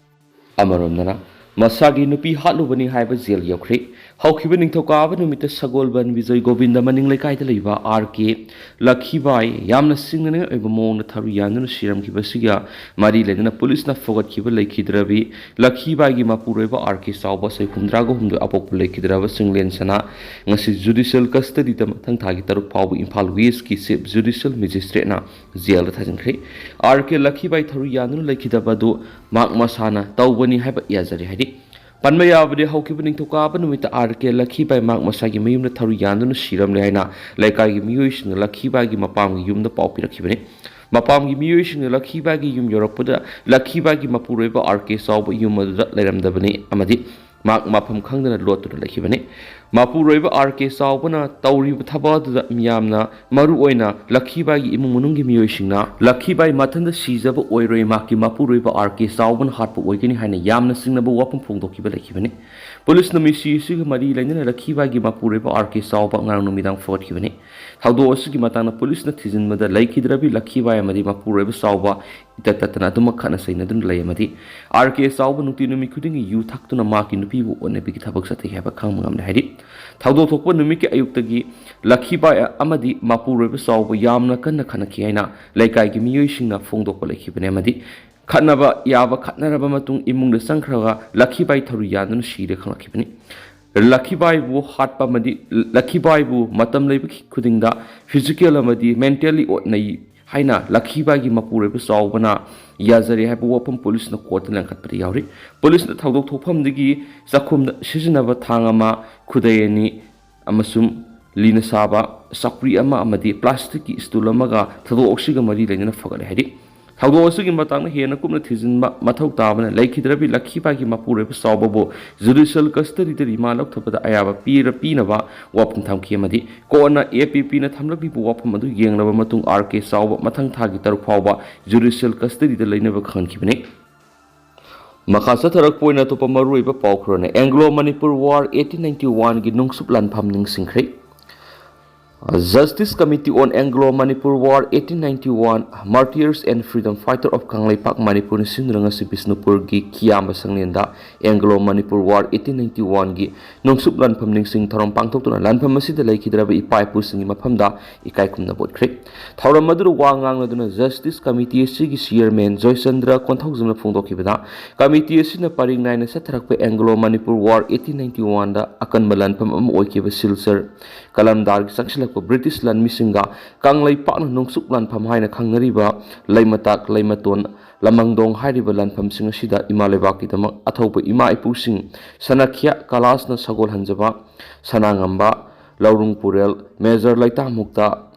ꯑꯃꯔꯣꯝꯗꯅ, ꯃꯁꯥꯒꯤ ꯅꯨꯄꯤ ꯍꯥꯠꯂꯨꯕꯅꯤ ꯍꯥꯏꯕ ꯖꯦꯜ ꯌꯧꯈ꯭ꯔꯦ꯫ ꯍꯧꯈꯤꯕ ꯅꯤꯡꯊꯧꯀꯥꯕ ꯅꯨꯃꯤꯠꯇ ꯁꯒꯣꯜꯕꯟ ꯕꯤꯖꯣꯏ ꯒꯣꯕꯤꯟꯗ ꯃꯅꯤꯡ ꯂꯩꯀꯥꯏꯗ ꯂꯩꯕ ꯑꯥꯔ ꯀꯦ ꯂꯛꯈꯤꯕꯥꯏ ꯌꯥꯝꯅ ꯆꯤꯡꯅꯅꯤꯡꯉꯥꯏ ꯑꯣꯏꯕ ꯃꯑꯣꯡꯗ ꯊꯔꯨ ꯌꯥꯟꯗꯨꯅ ꯁꯤꯔꯝꯈꯤꯕ ꯑꯁꯤꯒ ꯃꯔꯤ ꯂꯩꯅꯅ ꯄꯨꯂꯤꯁꯅ ꯐꯒꯠꯈꯤꯕ ꯂꯩꯈꯤꯗ꯭ꯔꯕꯤ ꯂꯛꯈꯤꯕꯥꯏꯒꯤ ꯃꯄꯨꯔꯣꯏꯕ ꯑꯥꯔ ꯀꯦ ꯆꯥꯎꯕ, ꯆꯍꯤ ꯍꯨꯝꯗ꯭ꯔꯥꯒ ꯍꯨꯝꯗꯣꯏ, ꯑꯄꯣꯛꯄ ꯂꯩꯈꯤꯗ꯭ꯔꯕ ꯆꯤꯡꯂꯦꯟ ꯁꯅꯥ, ꯉꯁꯤ ꯖꯨꯗꯤꯁꯤꯌꯦꯜ ꯀꯁꯇꯗꯤꯗ ꯃꯊꯪ ꯊꯥꯒꯤ ꯇꯔꯨꯛ ꯐꯥꯎꯕ ꯏꯝꯐꯥꯜ ꯋꯦꯁꯀꯤ ꯆꯤꯐ ꯖꯨꯗꯤꯁꯤꯌꯦꯜ ꯃꯦꯖꯤꯁꯇ꯭ꯔꯦꯠꯅ ꯖꯦꯜꯗ ꯊꯥꯖꯤꯟꯈ꯭ꯔꯦ꯫ ꯑꯥꯔ ꯀꯦ ꯂꯛꯈꯤꯕꯥꯏ ꯊꯔꯨ ꯌꯥꯟꯗꯨꯅ ꯂꯩꯈꯤꯗꯕ ꯑꯗꯨ ꯃꯍꯥꯛ ꯃꯁꯥꯅ ꯇꯧꯕꯅꯤ ꯍꯥꯏꯕ ꯌꯥꯖꯔꯦ ꯍꯥꯏꯔꯤ꯫ ꯄꯟꯕ ꯌꯥꯕꯗꯤ, ꯍꯧꯈꯤꯕ ꯅꯤꯡꯊꯧꯀꯥꯕ ꯅꯨꯃꯤꯠꯇ ꯑꯥꯔ ꯀꯦ ꯂꯛꯈꯤꯕꯥꯏ ꯃꯍꯥꯛ ꯃꯁꯥꯒꯤ ꯃꯌꯨꯝꯗ ꯊꯧꯔꯤ ꯌꯥꯟꯗꯨꯅ ꯁꯤꯔꯝꯂꯦ ꯍꯥꯏꯅ ꯂꯩꯀꯥꯏꯒꯤ ꯃꯤꯑꯣꯏꯁꯤꯡꯅ ꯂꯛꯈꯤꯕꯥꯏꯒꯤ ꯃꯄꯥꯝꯒꯤ ꯌꯨꯝꯗ ꯄꯥꯎ ꯄꯤꯔꯛꯈꯤꯕꯅꯤ꯫ ꯃꯄꯥꯝꯒꯤ ꯃꯤꯑꯣꯏꯁꯤꯡꯅ ꯂꯛꯈꯤꯕꯥꯏꯒꯤ ꯌꯨꯝ ꯌꯧꯔꯛꯄꯗ ꯂꯛꯈꯤꯕꯥꯏꯒꯤ ꯃꯄꯨꯔꯣꯏꯕ ꯑꯥꯔ ꯀꯦ ꯆꯥꯎꯕ ꯌꯨꯝ ꯑꯗꯨꯗ ꯂꯩꯔꯝꯗꯕꯅꯤ ꯑꯃꯗꯤ ꯃꯍꯥꯛ ꯃꯐꯝ ꯈꯪꯗꯅ ꯂꯣꯠꯇꯨꯅ ꯂꯩꯈꯤꯕꯅꯤ꯫ ꯃꯄꯨꯔꯣꯏꯕ ꯑꯥꯔ ꯀꯦ ꯆꯥꯎꯕꯅ ꯇꯧꯔꯤꯕ ꯊꯕꯛ ꯑꯗꯨꯗ ꯃꯤꯌꯥꯝꯅ, ꯃꯔꯨꯑꯣꯏꯅ ꯂꯛꯈꯤꯕꯥꯏꯒꯤ ꯏꯃꯨꯡ ꯃꯅꯨꯡꯒꯤ ꯃꯤꯑꯣꯏꯁꯤꯡꯅ, ꯂꯛꯈꯤꯕꯥꯏ ꯃꯊꯟꯇ ꯁꯤꯖꯕ ꯑꯣꯏꯔꯣꯏ, ꯃꯍꯥꯛꯀꯤ ꯃꯄꯨꯔꯣꯏꯕ ꯑꯥꯔ ꯀꯦ ꯆꯥꯎꯕꯅ ꯍꯥꯠꯄ ꯑꯣꯏꯒꯅꯤ ꯍꯥꯏꯅ ꯌꯥꯝꯅ ꯆꯤꯡꯅꯕ ꯋꯥꯐꯝ ꯐꯣꯡꯗꯣꯛꯈꯤꯕ ꯂꯩꯈꯤꯕꯅꯤ꯫ ꯄꯨꯂꯤꯁꯅ ꯃꯤꯁꯤ ꯑꯁꯤꯒ ꯃꯔꯤ ꯂꯩꯅꯅ ꯂꯛꯈꯤꯕꯥꯏꯒꯤ ꯃꯄꯨꯔꯣꯏꯕ ꯑꯥꯔ ꯀꯦ ꯆꯥꯎꯕ ꯉꯔꯥꯡ ꯅꯨꯃꯤꯗꯥꯡ ꯐꯒꯠꯈꯤꯕꯅꯤ꯫ ꯊꯧꯗꯣꯛ ꯑꯁꯤꯒꯤ ꯃꯇꯥꯡꯗ ꯄꯨꯂꯤꯁꯅ ꯊꯤꯖꯤꯟꯕꯗ ꯂꯩꯈꯤꯗ꯭ꯔꯕꯤ ꯂꯛꯈꯤꯕꯥꯏ ꯑꯃꯗꯤ ꯃꯄꯨꯔꯣꯏꯕ ꯆꯥꯎꯕ ꯏꯇꯠ ꯇꯠꯇꯅ ꯑꯗꯨꯃꯛ ꯈꯠꯅ ꯆꯩꯅꯗꯨꯅ ꯂꯩ ꯑꯃꯗꯤ ꯑꯥꯔ ꯀꯦ ꯆꯥꯎꯕ ꯅꯨꯡꯇꯤ ꯅꯨꯃꯤꯠ ꯈꯨꯗꯤꯡꯒꯤ ꯌꯨ ꯊꯛꯇꯨꯅ ꯃꯍꯥꯛꯀꯤ ꯅꯨꯄꯤꯕꯨ ꯑꯣꯠꯅꯕꯤꯒꯤ ꯊꯕꯛ ꯆꯠꯊꯩ ꯍꯥꯏꯕ ꯈꯪꯕ ꯉꯝꯂꯦ ꯍꯥꯏꯔꯤ꯫ ꯊꯧꯗꯣꯛ ꯊꯣꯛꯄ ꯅꯨꯃꯤꯠꯀꯤ ꯑꯌꯨꯛꯇꯒꯤ ꯂꯛꯈꯤꯕꯥꯏ ꯑꯃꯗꯤ ꯃꯄꯨꯔꯣꯏꯕ ꯆꯥꯎꯕ ꯌꯥꯝꯅ ꯀꯟꯅ ꯈꯠꯅꯈꯤ ꯍꯥꯏꯅ ꯂꯩꯀꯥꯏꯒꯤ ꯃꯤꯑꯣꯏꯁꯤꯡꯅ ꯐꯣꯡꯗꯣꯛꯄ ꯂꯩꯈꯤꯕꯅꯤ ꯑꯃꯗꯤ ꯈꯠꯅꯕ ꯌꯥꯕ ꯈꯠꯅꯔꯕ ꯃꯇꯨꯡ ꯏꯃꯨꯡꯗ ꯆꯪꯈ꯭ꯔꯒ ꯂꯛꯈꯤꯕꯥꯏ ꯊꯧꯔꯤ ꯌꯥꯟꯗꯨꯅ ꯁꯤꯔꯦ ꯈꯪꯂꯛꯈꯤꯕꯅꯤ꯫ ꯂꯛꯈꯤꯕꯥꯏꯕꯨ ꯍꯥꯠꯄ ꯑꯃꯗꯤ ꯂꯛꯈꯤꯕꯥꯏꯕꯨ ꯃꯇꯝ ꯂꯩꯕ ꯈꯨꯗꯤꯡꯗ physical ꯑꯃꯗꯤ mentally ꯑꯣꯠꯅꯩ ꯍꯥꯏꯅ ꯂꯛꯈꯤꯕꯥꯏꯒꯤ ꯃꯄꯨꯔꯣꯏꯕ ꯆꯥꯎꯕꯅ ꯌꯥꯖꯔꯦ ꯍꯥꯏꯕ ꯋꯥꯐꯝ ꯄꯨꯂꯤꯁꯅ ꯀꯣꯔꯠꯇ ꯂꯦꯡꯈꯠꯄꯗ ꯌꯥꯎꯔꯤ꯫ ꯄꯨꯂꯤꯁꯅ ꯊꯧꯗꯣꯛ ꯊꯣꯛꯐꯝꯗꯒꯤ ꯆꯥꯛꯈꯨꯝꯗ ꯁꯤꯖꯤꯟꯅꯕ ꯊꯥꯡ ꯑꯃ, ꯈꯨꯗꯩ ꯑꯅꯤ ꯑꯃꯁꯨꯡ ꯂꯤꯅ ꯁꯥꯕ ꯆꯧꯀ꯭ꯔꯤ ꯑꯃ ꯑꯃꯗꯤ ꯄ꯭ꯂꯥꯁꯇꯤꯛꯀꯤ ꯁ꯭ꯇꯨꯜ ꯑꯃꯒ ꯊꯧꯗꯣꯛ ꯑꯁꯤꯒ ꯃꯔꯤ ꯂꯩꯅꯅ ꯐꯒꯠꯂꯦ ꯍꯥꯏꯔꯤ꯫ ꯊꯧꯗꯣꯛ ꯑꯁꯤꯒꯤ ꯃꯇꯥꯡꯗ ꯍꯦꯟꯅ ꯀꯨꯞꯅ ꯊꯤꯖꯤꯟꯕ ꯃꯊꯧ ꯇꯥꯕꯅ ꯂꯩꯈꯤꯗ꯭ꯔꯕꯤ ꯂꯛꯈꯤꯕꯥꯏꯒꯤ ꯃꯄꯨꯔꯣꯏꯕ ꯆꯥꯎꯕꯕꯨ judicial custodyꯗ remand ꯂꯧꯊꯕꯗ ꯑꯌꯥꯕ ꯄꯤꯔ-, ꯄꯤꯅꯕ ꯋꯥꯐꯝ ꯊꯝꯈꯤ ꯑꯃꯗꯤ ꯀꯣꯟꯅ APPꯅ ꯊꯝꯂꯛꯂꯤꯕ ꯋꯥꯐꯝ ꯑꯗꯨ ꯌꯦꯡꯂꯕ ꯃꯇꯨꯡ ꯑꯥꯔ ꯀꯦ ꯆꯥꯎꯕ ꯃꯊꯪ ꯊꯥꯒꯤ ꯇꯔꯨꯛ ꯐꯥꯎꯕ judicial custodyꯗ ꯂꯩꯅꯕ ꯈꯪꯍꯟꯈꯤꯕꯅꯤ꯫ ꯃꯈꯥ ꯆꯠꯊꯔꯛꯄ ꯑꯣꯏꯅ ꯑꯇꯣꯞꯄ ꯃꯔꯨꯑꯣꯏꯕ ꯄꯥꯎ ꯈꯔꯅ Anglo Manipur War eighteen ninety oneꯒꯤ ꯅꯨꯡꯁꯨꯞ ꯂꯥꯟꯐꯝ ꯅꯤꯡꯁꯤꯡꯈ꯭ꯔꯦ꯫ Justice Committee on Anglo Manipur War eighteen ninety one, Martyrs and Freedom Fighter of Kangleipak ꯃꯅꯤꯄꯨꯔꯅ ꯁꯤꯟꯗꯨꯅ ꯉꯁꯤ ꯕꯤꯁꯅꯨꯄꯨꯔꯒꯤ ꯀꯤꯌꯥꯝꯕ ꯁꯪꯂꯦꯟꯗ Anglo Manipur War eighteen ninety oneꯒꯤ ꯅꯨꯡꯁꯨꯞ ꯂꯥꯟꯐꯝ ꯅꯤꯡꯁꯤꯡ ꯊꯧꯔꯝ ꯄꯥꯡꯊꯣꯛꯇꯨꯅ ꯂꯥꯟꯐꯝ ꯑꯁꯤꯗ ꯂꯩꯈꯤꯗ꯭ꯔꯕ ꯏꯄꯥ ꯏꯄꯨꯁꯤꯡꯒꯤ ꯃꯐꯝꯗ ꯏꯀꯥꯏ ꯈꯨꯝꯅꯕ ꯎꯠꯈ꯭ꯔꯦ꯫ ꯊꯧꯔꯝ ꯑꯗꯨꯗ ꯋꯥ ꯉꯥꯡꯂꯗꯨꯅ Justice Committee ꯑꯁꯤꯒꯤ chairman ꯖꯣꯏꯆꯟꯗ꯭ꯔ ꯀꯣꯟꯊꯧꯖꯝꯅ ꯐꯣꯡꯗꯣꯛꯈꯤꯕꯗ, committee ꯑꯁꯤꯅ ꯄꯔꯤꯡ ꯅꯥꯏꯅ ꯆꯠꯊꯔꯛꯄ Anglo Manipur War eighteen ninety oneꯗ ꯑꯀꯟꯕ ꯂꯥꯟꯐꯝ ꯑꯃ ꯑꯣꯏꯈꯤꯕ ꯁꯤꯜꯆꯔ ꯀꯂꯝꯗꯥꯔꯒꯤ ꯆꯪꯁꯤꯜꯂꯛꯄ ꯕ꯭ꯔꯤꯇꯤꯁ ꯂꯥꯟꯃꯤꯁꯤꯡꯒ ꯀꯪꯂꯩꯄꯥꯛꯅ ꯅꯣꯡꯆꯨꯞ ꯂꯥꯟꯐꯝ ꯍꯥꯏꯅ ꯈꯪꯅꯔꯤꯕ ꯂꯩꯃꯇꯥꯛ, ꯂꯩꯃꯇꯣꯟ, ꯂꯃꯪꯗꯣꯡ ꯍꯥꯏꯔꯤꯕ ꯂꯥꯟꯐꯝꯁꯤꯡ ꯑꯁꯤꯗ ꯏꯃꯥ ꯂꯩꯕꯥꯛꯀꯤꯗꯃꯛ ꯑꯊꯧꯕ ꯏꯃꯥ ꯏꯄꯨꯁꯤꯡ ꯁꯅꯈ꯭ꯌꯥ ꯀꯂꯥꯁꯅ ꯁꯒꯣꯜꯍꯟꯖꯕ ꯁꯅꯥꯉꯝꯕ, ꯂꯧꯔꯨꯡ ꯄꯨꯔꯦꯜ, ꯃꯦꯖꯔ ꯂꯩꯇꯥꯃꯨꯛꯇ,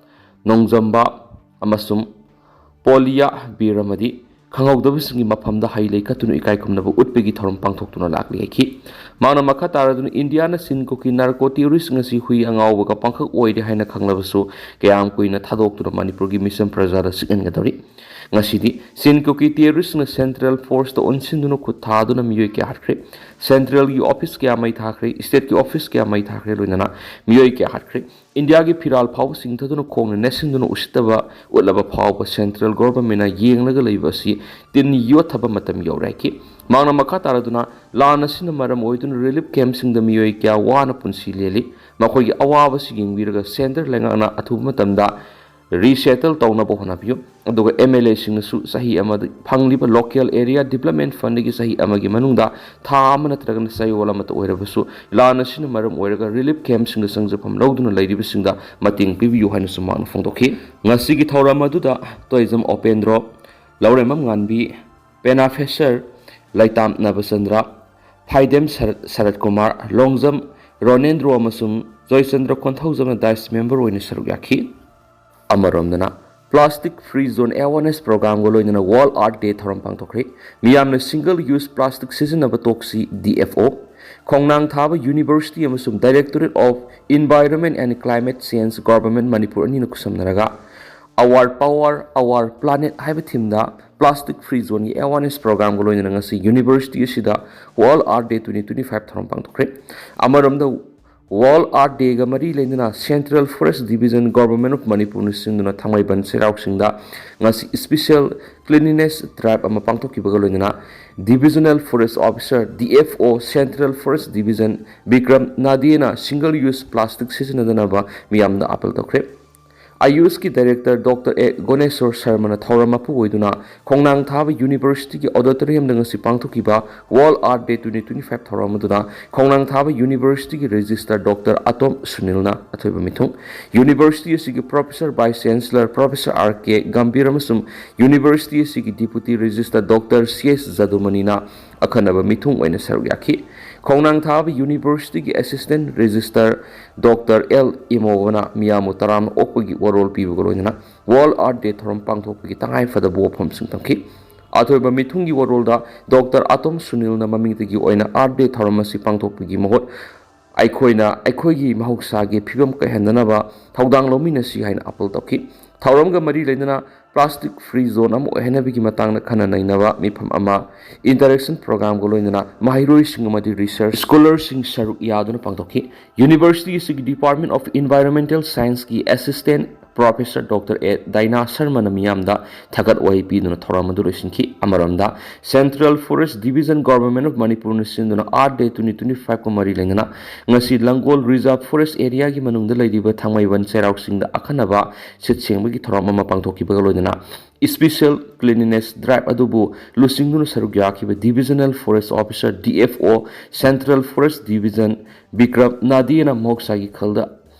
ꯅꯣꯡꯖꯝꯕ ꯑꯃꯁꯨꯡ ꯄꯣꯂꯤꯌꯥ ꯕꯤꯔ ꯑꯃꯗꯤ ꯈꯪꯍꯧꯗꯕꯁꯤꯡꯒꯤ ꯃꯐꯝꯗ ꯍꯩ ꯂꯩ ꯀꯠꯇꯨꯅ ꯏꯀꯥꯏ ꯈꯨꯝꯅꯕ ꯎꯠꯄꯒꯤ ꯊꯧꯔꯝ ꯄꯥꯡꯊꯣꯛꯇꯨꯅ ꯂꯥꯛꯂꯤ ꯍꯥꯏꯈꯤ꯫ ꯃꯍꯥꯛꯅ ꯃꯈꯥ ꯇꯥꯔꯗꯨꯅ ꯏꯟꯗꯤꯌꯥꯅ ꯆꯤꯟ ꯀꯨꯀꯤ ꯅꯥꯔꯀꯣ ꯇꯦꯔꯣꯔꯤꯁꯁꯤꯡ ꯑꯁꯤ ꯍꯨꯏ ꯑꯉꯥꯎꯕꯒ ꯄꯥꯡꯈꯛ ꯑꯣꯏꯔꯦ ꯍꯥꯏꯅ ꯈꯪꯂꯕꯁꯨ ꯀꯌꯥꯝ ꯀꯨꯏꯅ ꯊꯥꯗꯣꯛꯇꯨꯅ ꯃꯅꯤꯄꯨꯔꯒꯤ ꯃꯤꯁꯝ ꯄ꯭ꯔꯖꯥꯗ ꯆꯤꯛꯍꯟꯒꯗꯧꯔꯤ꯫ ꯉꯁꯤꯗꯤ ꯆꯤꯟ ꯀꯨꯀꯤ ꯇꯦꯔꯣꯔꯤꯁꯁꯤꯡꯅ ꯁꯦꯟꯇ꯭ꯔꯦꯜ ꯐꯣꯔꯁꯇ ꯑꯣꯟꯁꯤꯟꯗꯨꯅ ꯈꯨꯠ ꯊꯥꯗꯨꯅ ꯃꯤꯑꯣꯏ ꯀꯌꯥ ꯍꯥꯠꯈ꯭ꯔꯦ꯫ ꯁꯦꯟꯇ꯭ꯔꯦꯜꯒꯤ ꯑꯣꯐꯤꯁ ꯀꯌꯥ ꯃꯩ ꯊꯥꯈ꯭ꯔꯦ, ꯁ꯭ꯇꯦꯠꯀꯤ ꯑꯣꯐꯤꯁ ꯀꯌꯥ ꯃꯩ ꯊꯥꯈ꯭ꯔꯦ, ꯂꯣꯏꯅꯅ ꯃꯤꯑꯣꯏ ꯀꯌꯥ ꯍꯥꯠꯈ꯭ꯔꯦ꯫ ꯏꯟꯗꯤꯌꯥꯒꯤ ꯐꯤꯔꯥꯜ ꯐꯥꯎꯕ ꯆꯤꯡꯊꯗꯨꯅ ꯈꯣꯡꯅ ꯅꯦꯠꯁꯤꯟꯗꯨꯅ ꯎꯁꯤꯠꯇꯕ ꯎꯠꯂꯕ ꯐꯥꯎꯕ ꯁꯦꯟꯇ꯭ꯔꯦꯜ ꯒꯣꯚꯔꯟꯃꯦꯟꯠꯅ ꯌꯦꯡꯂꯒ ꯂꯩꯕ ꯑꯁꯤ ꯇꯤꯟ ꯌꯣꯠꯊꯕ ꯃꯇꯝ ꯌꯧꯔꯦ ꯍꯥꯏꯈꯤ꯫ ꯃꯍꯥꯛꯅ ꯃꯈꯥ ꯇꯥꯔꯗꯨꯅ ꯂꯥꯟ ꯑꯁꯤꯅ ꯃꯔꯝ ꯑꯣꯏꯗꯨꯅ ꯔꯤꯂꯤꯐ ꯀꯦꯝꯞꯁꯤꯡꯗ ꯃꯤꯑꯣꯏ ꯀꯌꯥ ꯋꯥꯅ ꯄꯨꯟꯁꯤ ꯂꯦꯜꯂꯤ꯫ ꯃꯈꯣꯏꯒꯤ ꯑꯋꯥꯕꯁꯤ ꯌꯦꯡꯕꯤꯔꯒ ꯁꯦꯟꯇꯔ ꯂꯩꯉꯥꯛꯅ ꯑꯊꯨꯕ ꯃꯇꯝꯗ ꯔꯤꯁꯦꯇꯜ ꯇꯧꯅꯕ ꯍꯣꯠꯅꯕꯤꯌꯨ꯫ ꯑꯗꯨꯒ ꯑꯦꯝ ꯑꯦꯜ ꯑꯦꯁꯤꯡꯅꯁꯨ ꯆꯍꯤ ꯑꯃꯗ ꯐꯪꯂꯤꯕ ꯂꯣꯀꯦꯜ ꯑꯦꯔꯤꯌꯥ ꯗꯤꯕꯂꯞꯃꯦꯟꯠ ꯐꯟꯗꯒꯤ ꯆꯍꯤ ꯑꯃꯒꯤ ꯃꯅꯨꯡꯗ ꯊꯥ ꯑꯃ ꯅꯠꯇ꯭ꯔꯒꯅ ꯆꯌꯣꯜ ꯑꯃꯇ ꯑꯣꯏꯔꯕꯁꯨ ꯂꯥꯟ ꯑꯁꯤꯅ ꯃꯔꯝ ꯑꯣꯏꯔꯒ ꯔꯤꯂꯤꯐ ꯀꯦꯝꯞꯁꯤꯡꯗ ꯆꯪꯖꯐꯝ ꯂꯧꯗꯨꯅ ꯂꯩꯔꯤꯕꯁꯤꯡꯗ ꯃꯇꯦꯡ ꯄꯤꯕꯤꯌꯨ ꯍꯥꯏꯅꯁꯨ ꯃꯍꯥꯛꯅ ꯐꯣꯡꯗꯣꯛꯈꯤ꯫ ꯉꯁꯤꯒꯤ ꯊꯧꯔꯝ ꯑꯗꯨꯗ ꯇꯣꯏꯖꯝ ꯑꯣꯄꯦꯟꯗ꯭ꯔꯣ, ꯂꯧꯔꯦꯝꯕꯝ ꯉꯥꯟꯕꯤ, ꯄꯦꯅꯥꯐꯦꯁꯔ ꯂꯩꯇꯥꯝ ꯅꯕꯆꯟꯗ꯭ꯔ, ꯐꯥꯏꯗꯦꯝ ꯁꯔꯠ, ꯁꯔꯠ ꯀꯨꯃꯥꯔ, ꯂꯣꯡꯖꯝ ꯔꯣꯅꯦꯟꯗ꯭ꯔꯣ ꯑꯃꯁꯨꯡ ꯖꯣꯏꯆꯟꯗ꯭ꯔ ꯀꯣꯟꯊꯧꯖꯝꯅ ꯗꯥꯏꯁ ꯃꯦꯝꯕꯔ ꯑꯣꯏꯅ ꯁꯔꯨꯛ ꯌꯥꯈꯤ꯫ ꯑꯃꯔꯣꯝꯗꯅ, ꯄ꯭ꯂꯥꯁꯇꯤꯛ ꯐ꯭ꯔꯤ ꯖꯣꯟ ꯑꯦꯋꯥꯔꯅꯦꯁ ꯄ꯭ꯔꯣꯒ꯭ꯔꯥꯝꯒ ꯂꯣꯏꯅꯅ ꯋꯥꯔꯜꯗ ꯑꯥꯔꯠ ꯗꯦ ꯊꯧꯔꯝ ꯄꯥꯡꯊꯣꯛꯈ꯭ꯔꯦ꯫ ꯃꯤꯌꯥꯝꯅ ꯁꯤꯡꯒꯜ ꯌꯨꯁ ꯄ꯭ꯂꯥꯁꯇꯤꯛ ꯁꯤꯖꯤꯟꯅꯕ ꯇꯣꯛꯁꯤ, ꯗꯤ ꯑꯦꯐ ꯑꯣ, ꯈꯣꯡꯅꯥꯡ ꯊꯥꯕ ꯌꯨꯅꯤꯚꯔꯁꯤꯇꯤ ꯑꯃꯁꯨꯡ Directorate of Environment and Climate Change, government Manipur ꯑꯅꯤꯅ ꯈꯨꯠꯁꯝꯅꯔꯒ Our Power, Our Planet ꯍꯥꯏꯕ ꯊꯤꯝꯗ ꯄ꯭ꯂꯥꯁꯇꯤꯛ ꯐ꯭ꯔꯤ ꯖꯣꯟꯒꯤ ꯑꯦꯋꯥꯔꯅꯦꯁ ꯄ꯭ꯔꯣꯒ꯭ꯔꯥꯝꯒ ꯂꯣꯏꯅꯅ ꯉꯁꯤ ꯌꯨꯅꯤꯚꯔꯁꯤꯇꯤ ꯑꯁꯤꯗ ꯋꯥꯔꯜꯗ ꯑꯥꯔꯠ ꯗꯦ ꯇ꯭ꯋꯦꯟꯇꯤ ꯇ꯭ꯋꯦꯟꯇꯤ ꯐꯥꯏꯚ ꯊꯧꯔꯝ ꯄꯥꯡꯊꯣꯛꯈ꯭ꯔꯦ꯫ ꯑꯃꯔꯣꯝꯗ, ꯋꯥꯔꯜꯗ ꯑꯥꯔꯠ ꯗꯦꯒ ꯃꯔꯤ ꯂꯩꯅꯅ central forest division, government of ꯃꯅꯤꯄꯨꯔꯅ ꯁꯤꯟꯗꯨꯅ ꯊꯥꯡꯃꯩꯕꯟ ꯆꯩꯔꯥꯎ ꯆꯤꯡꯗ ꯉꯁꯤ ꯁ꯭ꯄꯦꯁꯤꯌꯦꯜ ꯀ꯭ꯂꯤꯟꯂꯤꯅꯦꯁ ꯗ꯭ꯔꯥꯏꯚ ꯑꯃ ꯄꯥꯡꯊꯣꯛꯈꯤꯕꯒ ꯂꯣꯏꯅꯅ Divisional Forest Officer, D F O, central forest division Bikram ꯅꯥꯗꯦꯅ ꯁꯤꯡꯒꯜ ꯌꯨꯁ ꯄ꯭ꯂꯥꯁꯇꯤꯛ ꯁꯤꯖꯤꯟꯅꯗꯅꯕ ꯃꯤꯌꯥꯝꯗ ꯑꯥꯄꯤꯜ ꯇꯧꯈ꯭ꯔꯦ꯫ ꯑꯌꯨꯁꯀꯤ ꯗꯥꯏꯔꯦꯛꯇꯔ ꯗꯣꯛꯇꯔ ꯑꯦ ꯒꯣꯅꯦꯁꯣꯔ ꯁꯔꯃꯅ ꯊꯧꯔꯝ ꯃꯄꯨ ꯑꯣꯏꯗꯨꯅ ꯈꯣꯡꯅꯥꯡ ꯊꯥꯕ ꯌꯨꯅꯤꯚꯔꯁꯤꯇꯤꯒꯤ ꯑꯣꯗꯤꯇꯣꯔꯤꯌꯝꯗ ꯉꯁꯤ ꯄꯥꯡꯊꯣꯛꯈꯤꯕ ꯋꯥꯔꯜ ꯑꯥꯔꯠ ꯗꯦ ꯇ꯭ꯋꯦꯟꯇꯤ ꯇ꯭ꯋꯦꯟꯇꯤ ꯐꯥꯏꯚ ꯊꯧꯔꯝ ꯑꯗꯨꯗ ꯈꯣꯡꯅꯥꯡ ꯊꯥꯕ ꯌꯨꯅꯤꯚꯔꯁꯤꯇꯤꯒꯤ ꯔꯦꯖꯤꯁꯇ꯭ꯔꯥꯔ ꯗꯣꯛꯇꯔ ꯑꯇꯣꯝ ꯁꯨꯅꯤꯜꯅ ꯑꯊꯣꯏꯕ ꯃꯤꯊꯨꯡ, ꯌꯨꯅꯤꯚꯔꯁꯤꯇꯤ ꯑꯁꯤꯒꯤ ꯄ꯭ꯔꯣꯐꯦꯁꯔ ꯚꯥꯏꯁ ꯆꯦꯟꯁꯦꯂꯔ ꯄ꯭ꯔꯣꯐꯦꯁꯔ ꯑꯥꯔ ꯀꯦ ꯒꯝꯚꯤꯔ ꯑꯃꯁꯨꯡ ꯌꯨꯅꯤꯚꯔꯁꯤꯇꯤ ꯑꯁꯤꯒꯤ ꯗꯤꯄꯨꯇꯤ ꯔꯦꯖꯤꯁꯇ꯭ꯔꯥꯔ ꯗꯣꯛꯇꯔ ꯁꯤ ꯑꯦꯁ ꯖꯗꯨꯃꯅꯤꯅ ꯑꯈꯟꯅꯕ ꯃꯤꯊꯨꯡ ꯑꯣꯏꯅ ꯁꯔꯨꯛ ꯌꯥꯈꯤ꯫ ꯈꯣꯡꯅꯥꯡ ꯊꯥꯕ ꯌꯨꯅꯤꯚꯔꯁꯤꯇꯤꯒꯤ ꯑꯦꯁꯤꯁꯇꯦꯟꯠ ꯔꯦꯖꯤꯁꯇ꯭ꯔꯥꯔ ꯗꯣꯛꯇꯔ ꯑꯦꯜ ꯏꯃꯣꯕꯅ ꯃꯤꯌꯥꯝꯕꯨ ꯇꯔꯥꯝꯅ ꯑꯣꯛꯄꯒꯤ ꯋꯥꯔꯣꯜ ꯄꯤꯕꯒ ꯂꯣꯏꯅꯅ ꯋꯥꯔꯜ ꯑꯥꯔꯠ ꯗꯦ ꯊꯧꯔꯝ ꯄꯥꯡꯊꯣꯛꯄꯒꯤ ꯇꯉꯥꯏꯐꯗꯕ ꯋꯥꯐꯝꯁꯤꯡ ꯊꯝꯈꯤ꯫ ꯑꯊꯣꯏꯕ ꯃꯤꯊꯨꯡꯒꯤ ꯋꯥꯔꯣꯜꯗ ꯗꯣꯛꯇꯔ ꯑꯇꯣꯝ ꯁꯨꯅꯤꯜꯅ ꯃꯃꯤꯡꯗꯒꯤ ꯑꯣꯏꯅ ꯑꯥꯔꯠ ꯗꯦ ꯊꯧꯔꯝ ꯑꯁꯤ ꯄꯥꯡꯊꯣꯛꯄꯒꯤ ꯃꯍꯨꯠ ꯑꯩꯈꯣꯏꯅ ꯑꯩꯈꯣꯏꯒꯤ ꯃꯍꯧꯁꯥꯒꯤ ꯐꯤꯕꯝ ꯀꯥꯏꯍꯟꯗꯅꯕ ꯊꯧꯗꯥꯡ ꯂꯧꯃꯤꯟꯅꯁꯤ ꯍꯥꯏꯅ ꯑꯥꯄꯤꯜ ꯇꯧꯈꯤ꯫ ꯊꯧꯔꯝꯒ ꯃꯔꯤ ꯂꯩꯅꯅ ꯄ꯭ꯂꯥꯁꯇꯤꯛ ꯐ꯭ꯔꯤ ꯖꯣꯟ ꯑꯃ ꯑꯣꯏꯍꯟꯅꯕꯒꯤ ꯃꯇꯥꯡꯗ ꯈꯟꯅ ꯅꯩꯅꯕ ꯃꯤꯐꯝ ꯑꯃ, ꯏꯟꯇꯔꯦꯛꯁꯟ ꯄ꯭ꯔꯣꯒ꯭ꯔꯥꯝꯒ ꯂꯣꯏꯅꯅ ꯃꯍꯩꯔꯣꯏꯁꯤꯡ ꯑꯃꯗꯤ ꯔꯤꯁꯔꯆ ꯁ꯭ꯀꯣꯂꯔꯁꯤꯡ ꯁꯔꯨꯛ ꯌꯥꯗꯨꯅ ꯄꯥꯡꯊꯣꯛꯈꯤ꯫ ꯌꯨꯅꯤꯚꯔꯁꯤꯇꯤ ꯑꯁꯤꯒꯤ ꯗꯤꯄꯥꯔꯠꯃꯦꯟꯠ ꯑꯣꯐ ꯏꯟꯚꯥꯏꯔꯣꯟꯃꯦꯟꯇꯦꯜ ꯁꯥꯏꯟꯁꯀꯤ ꯑꯦꯁꯤꯁꯇꯦꯟꯠ ꯄ꯭ꯔꯣꯐꯦꯁꯔ ꯗꯣꯛꯇꯔ ꯑꯦ ꯗꯥꯏꯅꯥ ꯁꯔꯃꯅ ꯃꯤꯌꯥꯝꯗ ꯊꯥꯒꯠ ꯋꯥꯍꯩ ꯄꯤꯗꯨꯅ ꯊꯧꯔꯝ ꯑꯗꯨ ꯂꯣꯏꯁꯤꯟꯈꯤ꯫ ꯑꯃꯔꯣꯝꯗ, central forest division, government of ꯃꯅꯤꯄꯨꯔꯅ ꯁꯤꯟꯗꯨꯅ ꯑꯥꯔꯠ ꯗꯦ ꯇ꯭ꯋꯦꯟꯇꯤ ꯇ꯭ꯋꯦꯟꯇꯤ ꯐꯥꯏꯚꯀ ꯃꯔꯤ ꯂꯩꯅꯅ ꯉꯁꯤ ꯂꯪꯒꯣꯜ ꯔꯤꯖꯥꯔꯚ ꯐꯣꯔꯦꯁꯠ ꯑꯦꯔꯤꯌꯥꯒꯤ ꯃꯅꯨꯡꯗ ꯂꯩꯔꯤꯕ ꯊꯥꯡꯃꯩꯕꯟ ꯆꯩꯔꯥꯎ ꯆꯤꯡꯗ ꯑꯈꯟꯅꯕ ꯁꯤꯠ ꯁꯦꯡꯕꯒꯤ ꯊꯧꯔꯝ ꯑꯃ ꯄꯥꯡꯊꯣꯛꯈꯤꯕꯒ ꯂꯣꯏꯅꯅ ꯏꯁꯄꯤꯁꯦꯜ ꯀ꯭ꯂꯤꯟꯂꯤꯅꯦꯁ ꯗ꯭ꯔꯥꯏꯚ ꯑꯗꯨꯕꯨ ꯂꯨꯆꯤꯡꯗꯨꯅ ꯁꯔꯨꯛ ꯌꯥꯈꯤꯕ divisional forest officer, D F O, central forest division Bikram ꯅꯥꯗꯦꯅ ꯃꯍꯧꯁꯥꯒꯤ ꯈꯜꯗ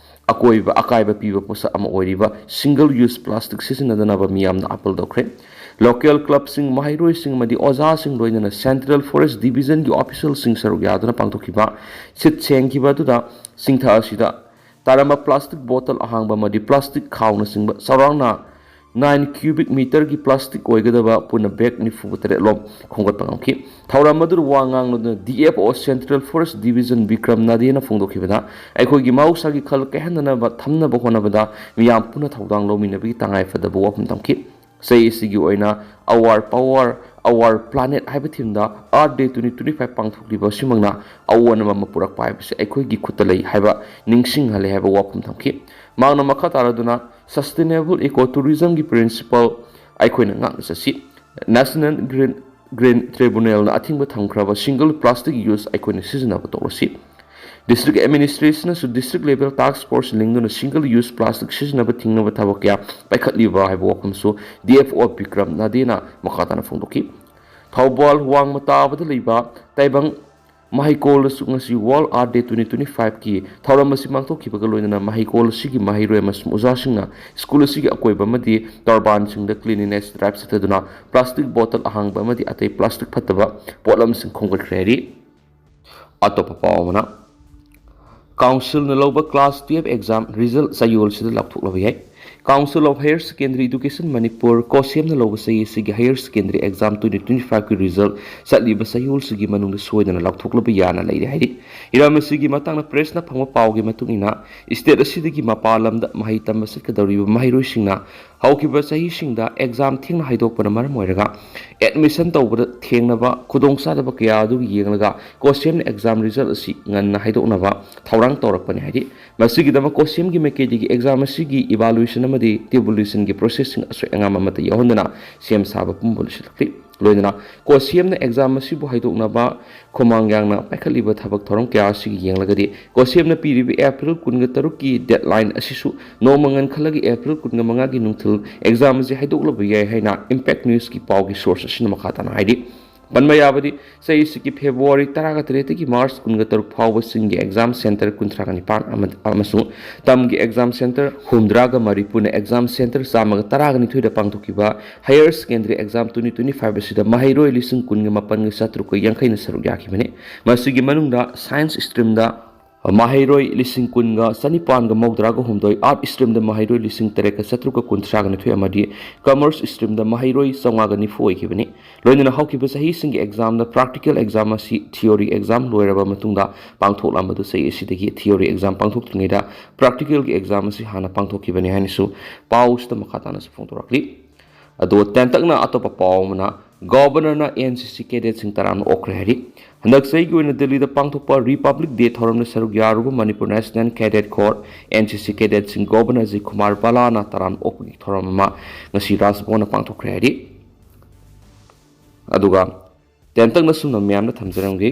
ꯑꯀꯣꯏꯕ ꯑꯀꯥꯏꯕ ꯄꯤꯕ ꯄꯣꯠꯁꯛ ꯑꯃ ꯑꯣꯏꯔꯤꯕ ꯁꯤꯡꯒꯜ ꯌꯨꯁ ꯄ꯭ꯂꯥꯁꯇꯤꯛ ꯁꯤꯖꯤꯟꯅꯗꯅꯕ ꯃꯤꯌꯥꯝꯗ ꯑꯥꯄꯤꯜ ꯇꯧꯈ꯭ꯔꯦ꯫ ꯂꯣꯀꯦꯜ ꯀ꯭ꯂꯕꯁꯤꯡ, ꯃꯍꯩꯔꯣꯏꯁꯤꯡ ꯑꯃꯗꯤ ꯑꯣꯖꯥꯁꯤꯡ, ꯂꯣꯏꯅꯅ ꯁꯦꯟꯇ꯭ꯔꯦꯜ ꯐꯣꯔꯦꯁꯠ ꯗꯤꯕꯤꯖꯟꯒꯤ ꯑꯣꯐꯤꯁꯤꯌꯦꯜꯁꯤꯡ ꯁꯔꯨꯛ ꯌꯥꯗꯨꯅ ꯄꯥꯡꯊꯣꯛꯈꯤꯕ ꯁꯤꯠ ꯁꯦꯡꯈꯤꯕ ꯑꯗꯨꯗ ꯆꯤꯡꯊꯛ ꯑꯁꯤꯗ ꯇꯥꯔꯝꯕ ꯄ꯭ꯂꯥꯁꯇꯤꯛ ꯕꯣꯇꯜ ꯑꯍꯥꯡꯕ ꯑꯃꯗꯤ ꯄ꯭ꯂꯥꯁꯇꯤꯛ ꯈꯥꯎꯅꯆꯤꯡꯕ ꯆꯥꯎꯔꯥꯛꯅ ꯅꯥꯏꯟ ꯀ꯭ꯌꯨꯕꯤꯛ ꯃꯤꯇꯔꯒꯤ ꯄ꯭ꯂꯥꯁꯇꯤꯛ ꯑꯣꯏꯒꯗꯕ ꯄꯨꯟꯅ ꯕꯦꯒ ꯅꯤꯐꯨ ꯇꯔꯦꯠ ꯂꯣꯝ ꯈꯣꯝꯒꯠꯄ ꯉꯝꯈꯤ꯫ ꯊꯧꯔꯝ ꯑꯗꯨꯗ ꯋꯥ ꯉꯥꯡꯂꯗꯨꯅ D F O central forest division Bikram ꯅꯥꯗꯦꯅ ꯐꯣꯡꯗꯣꯛꯈꯤꯕꯗ, ꯑꯩꯈꯣꯏꯒꯤ ꯃꯍꯧꯁꯥꯒꯤ ꯈꯜ ꯀꯥꯏꯍꯟꯗꯅꯕ ꯊꯝꯅꯕ ꯍꯣꯠꯅꯕꯗ ꯃꯤꯌꯥꯝ ꯄꯨꯟꯅ ꯊꯧꯗꯥꯡ ꯂꯧꯃꯤꯟꯅꯕꯒꯤ ꯇꯉꯥꯏꯐꯗꯕ ꯋꯥꯐꯝ ꯊꯝꯈꯤ꯫ ꯆꯍꯤ ꯑꯁꯤꯒꯤ ꯑꯣꯏꯅ ꯑꯋꯥꯔ ꯄꯋꯥꯔ, ꯑꯋꯥꯔ ꯄ꯭ꯂꯥꯅꯦꯠ ꯍꯥꯏꯕ ꯊꯤꯝꯗ ꯑꯥꯔꯠ ꯗꯦ ꯇ꯭ꯋꯦꯟꯇꯤ ꯇ꯭ꯋꯦꯟꯇꯤ ꯐꯥꯏꯚ ꯄꯥꯡꯊꯣꯛꯂꯤꯕ ꯑꯁꯤꯃꯛꯅ ꯑꯑꯣꯟꯕ ꯑꯃ ꯄꯨꯔꯛꯄ ꯍꯥꯏꯕꯁꯤ ꯑꯩꯈꯣꯏꯒꯤ ꯈꯨꯠꯇ ꯂꯩ ꯍꯥꯏꯕ ꯅꯤꯡꯁꯤꯡꯍꯜꯂꯤ ꯍꯥꯏꯕ ꯋꯥꯐꯝ ꯊꯝꯈꯤ꯫ ꯃꯍꯥꯛꯅ ꯃꯈꯥ ꯇꯥꯔꯗꯨꯅ sustainable eco tourism ꯒꯤ principle ꯑꯩꯈꯣꯏꯅ ꯉꯥꯛꯅ ꯆꯠꯁꯤ꯫ National Green, Green Tribunal ꯅ ꯑꯊꯤꯡꯕ ꯊꯝꯈ꯭ꯔꯕ single plastic use ꯑꯩꯈꯣꯏꯅ ꯁꯤꯖꯤꯟꯅꯕ ꯇꯣꯛꯂꯁꯤ꯫ District Administration-ꯅꯁꯨ district level task force ꯂꯤꯡꯗꯨꯅ single use plastic ꯁꯤꯖꯤꯟꯅꯕ ꯊꯤꯡꯅꯕ ꯊꯕꯛ ꯀꯌꯥ ꯄꯥꯏꯈꯠꯂꯤꯕ ꯍꯥꯏꯕ ꯋꯥꯐꯝꯁꯨ D F O ꯕꯤꯀ꯭ꯔꯝ ꯅꯥꯗꯦꯅ ꯃꯈꯥ ꯇꯥꯅ ꯐꯣꯡꯗꯣꯛꯈꯤ꯫ ꯊꯧꯕꯥꯜ ꯋꯥꯡꯃ ꯇꯥꯕꯗ ꯂꯩꯕ ꯇꯥꯏꯕꯪ ꯃꯍꯩꯀꯣꯜꯗꯁꯨ ꯉꯁꯤ World Earth Day twenty twenty-five-ꯀꯤ ꯊꯧꯔꯝ ꯑꯁꯤ ꯄꯥꯡꯊꯣꯛꯈꯤꯕꯒ ꯂꯣꯏꯅꯅ ꯃꯍꯩꯀꯣꯜ ꯑꯁꯤꯒꯤ ꯃꯍꯩꯔꯣꯏ ꯑꯃꯁꯨꯡ ꯑꯣꯖꯥꯁꯤꯡꯅ ꯁ꯭ꯀꯨꯜ ꯑꯁꯤꯒꯤ ꯑꯀꯣꯏꯕ ꯑꯃꯗꯤ ꯇꯔꯕꯥꯟꯁꯤꯡꯗ cleanliness drive ꯆꯠꯊꯗꯨꯅ plastic bottle ꯑꯍꯥꯡꯕ ꯑꯃꯗꯤ ꯑꯇꯩ plastic ꯐꯠꯇꯕ ꯄꯣꯠꯂꯝꯁꯤꯡ ꯈꯣꯝꯒꯠꯈ꯭ꯔꯦ ꯍꯥꯏꯔꯤ꯫ ꯑꯇꯣꯞꯄ ꯄꯥꯎ ꯑꯃꯅ, Council-ꯅ ꯂꯧꯕ class twelve exam result ꯆꯌꯣꯜꯁꯤꯗ ꯂꯥꯎꯊꯣꯛꯂꯕ ꯌꯥꯏ꯫ Council of Higher Secondary Education Manipur, COHSEM-ꯅ ꯂꯧꯕ ꯆꯍꯤ ꯑꯁꯤꯒꯤ higher secondary exam twenty twenty-five-ꯀꯤ result ꯆꯠꯂꯤꯕ ꯆꯌꯣꯜꯁꯤꯒꯤ ꯃꯅꯨꯡꯗ ꯁꯣꯏꯗꯅ ꯂꯥꯎꯊꯣꯛꯂꯕ ꯌꯥꯅ ꯂꯩꯔꯦ ꯍꯥꯏꯔꯤ꯫ ꯍꯤꯔꯝ ꯑꯁꯤꯒꯤ ꯃꯇꯥꯡꯗ press-ꯅ ꯐꯪꯕ ꯄꯥꯎꯒꯤ ꯃꯇꯨꯡ ꯏꯟꯅ, state ꯑꯁꯤꯗꯒꯤ ꯃꯄꯥꯟ ꯂꯝꯗ ꯃꯍꯩ ꯇꯝꯕ ꯆꯠꯀꯗꯧꯔꯤꯕ ꯃꯍꯩꯔꯣꯏꯁꯤꯡꯅ ꯍꯧꯈꯤꯕ ꯆꯍꯤꯁꯤꯡꯗ exam ꯊꯦꯡꯅ ꯍꯥꯏꯗꯣꯛꯄꯅ ꯃꯔꯝ ꯑꯣꯏꯔꯒ admission ꯇꯧꯕꯗ ꯊꯦꯡꯅꯕ ꯈꯨꯗꯣꯡꯆꯥꯗꯕ ꯀꯌꯥ ꯑꯗꯨ ꯌꯦꯡꯂꯒ COHSEM-ꯅ exam result ꯑꯁꯤ ꯉꯟꯅ ꯍꯥꯏꯗꯣꯛꯅꯕ ꯊꯧꯔꯥꯡ ꯇꯧꯔꯛꯄꯅꯤ ꯍꯥꯏꯔꯤ꯫ ꯃꯁꯤꯒꯤꯗꯃꯛ COHSEM-ꯒꯤ ꯃꯥꯏꯀꯩꯗꯒꯤ exam ꯑꯁꯤꯒꯤ evaluation ꯑꯃꯗꯤ tabulation-ꯒꯤ process-ꯁꯤꯡ ꯑꯁꯣꯏ ꯑꯉꯥꯝ ꯑꯃꯠꯇ ꯌꯥꯎꯍꯟꯗꯅ ꯁꯦꯝ ꯁꯥꯕ ꯄꯨꯝꯕ ꯂꯣꯏꯁꯤꯜꯂꯛꯂꯤ꯫ ꯂꯣꯏꯅꯅ COHSEM-ꯅ exam ꯑꯁꯤꯕꯨ ꯍꯥꯏꯗꯣꯛꯅꯕ ꯈꯨꯃꯥꯡ ꯌꯥꯡꯅ ꯄꯥꯏꯈꯠꯂꯤꯕ ꯊꯕꯛ ꯊꯧꯔꯝ ꯀꯌꯥ ꯑꯁꯤꯒꯤ ꯌꯦꯡꯂꯒꯗꯤ, COHSEM-ꯅ ꯄꯤꯔꯤꯕ April ꯀꯨꯟꯒ ꯇꯔꯨꯛꯀꯤ deadline ꯑꯁꯤꯁꯨ ꯅꯣꯡꯃ ꯉꯟꯈꯠꯂꯒ April ꯀꯨꯟꯒ ꯃꯉꯥꯒꯤ ꯅꯨꯡꯊꯤꯜ exam ꯑꯁꯤ ꯍꯥꯏꯗꯣꯛꯂꯕ ꯌꯥꯏ ꯍꯥꯏꯅ Impact News-ꯀꯤ ꯄꯥꯎꯒꯤ source ꯑꯁꯤꯅ ꯃꯈꯥ ꯇꯥꯅ ꯍꯥꯏꯔꯤ꯫ ꯄꯟꯕ ꯌꯥꯕꯗꯤ, ꯆꯍꯤ ꯑꯁꯤꯒꯤ February ꯇꯔꯥꯒ ꯇꯔꯦꯠꯇꯒꯤ March ꯀꯨꯟꯒ ꯇꯔꯨꯛ ꯐꯥꯎꯕꯁꯤꯡꯒꯤ exam centre ꯀꯨꯟꯊ꯭ꯔꯥꯒ ꯅꯤꯄꯥꯟ ꯑꯃ-, ꯑꯃꯁꯨꯡ ꯇꯝꯒꯤ exam centre ꯍꯨꯝꯗ꯭ꯔꯥꯒ ꯃꯔꯤ ꯄꯨꯟꯅ exam centre ꯆꯥꯝꯃꯒ ꯇꯔꯥꯒ ꯅꯤꯊꯣꯏꯗ ꯄꯥꯡꯊꯣꯛꯈꯤꯕ higher secondary exam twenty twenty-five ꯑꯁꯤꯗ ꯃꯍꯩꯔꯣꯏ ꯂꯤꯁꯤꯡ ꯀꯨꯟꯒ ꯃꯥꯄꯟꯒ ꯆꯥꯇ꯭ꯔꯨꯛꯀ ꯌꯥꯡꯈꯩꯅ ꯁꯔꯨꯛ ꯌꯥꯈꯤꯕꯅꯤ꯫ ꯃꯁꯤꯒꯤ ꯃꯅꯨꯡꯗ science stream-ꯗ ꯃꯍꯩꯔꯣꯏ ꯂꯤꯁꯤꯡ ꯀꯨꯟꯒ ꯆꯅꯤꯄꯥꯟꯒ ꯃꯧꯗ꯭ꯔꯥꯒ ꯍꯨꯝꯗꯣꯏ, art stream-ꯗ ꯃꯍꯩꯔꯣꯏ ꯂꯤꯁꯤꯡ ꯇꯔꯦꯠꯀ ꯆꯥꯇ꯭ꯔꯨꯛꯀ ꯀꯨꯟꯊ꯭ꯔꯥꯒ ꯅꯤꯊꯣꯏ ꯑꯃꯗꯤ commerce stream-ꯗ ꯃꯍꯩꯔꯣꯏ ꯆꯥꯝꯃꯉꯥꯒ ꯅꯤꯐꯨ ꯑꯣꯏꯈꯤꯕꯅꯤ꯫ ꯂꯣꯏꯅꯅ ꯍꯧꯈꯤꯕ ꯆꯍꯤꯁꯤꯡꯒꯤ exam-ꯗ practical exam ꯑꯁꯤ theory exam ꯂꯣꯏꯔꯕ ꯃꯇꯨꯡꯗ ꯄꯥꯡꯊꯣꯛꯂꯝꯕꯗꯨ ꯆꯍꯤ ꯑꯁꯤꯗꯒꯤ theory exam ꯄꯥꯡꯊꯣꯛꯇ꯭ꯔꯤꯉꯩꯗ practical-ꯒꯤ exam ꯑꯁꯤ ꯍꯥꯟꯅ ꯄꯥꯡꯊꯣꯛꯈꯤꯕꯅꯤ ꯍꯥꯏꯅꯁꯨ ꯄꯥꯎꯁꯤꯗ ꯃꯈꯥ ꯇꯥꯅꯁꯨ ꯐꯣꯡꯗꯣꯔꯛꯂꯤ꯫ ꯑꯗꯣ ꯇꯦꯟꯇꯛꯅ ꯑꯇꯣꯞꯄ ꯄꯥꯎ ꯑꯃꯅ, Governor-ꯅ N C C cadet-ꯁꯤꯡ ꯇꯔꯥꯝꯅ ꯑꯣꯛꯈ꯭ꯔꯦ ꯍꯥꯏꯔꯤ꯫ ꯍꯟꯗꯛ ꯆꯍꯤꯒꯤ ꯑꯣꯏꯅ ꯗꯤꯜꯂꯤꯗ ꯄꯥꯡꯊꯣꯛꯄ Republic Day ꯊꯧꯔꯝꯗ ꯁꯔꯨꯛ ꯌꯥꯔꯨꯕ Manipur National Cadet Corps, N C C cadet-ꯁꯤꯡ Governor Ajit Kumar ꯕꯂꯥꯅ ꯇꯔꯥꯝꯅ ꯑꯣꯛꯄꯒꯤ ꯊꯧꯔꯝ ꯑꯃ ꯉꯁꯤ ꯔꯥꯖ ꯚꯕꯟꯗ ꯄꯥꯡꯊꯣꯛꯈ꯭ꯔꯦ ꯍꯥꯏꯔꯤ꯫ ꯑꯗꯨꯒ ꯇꯦꯟꯇꯛꯅ ꯁꯨꯝꯅ ꯃꯌꯥꯝꯗ ꯊꯝꯖꯔꯝꯒꯦ꯫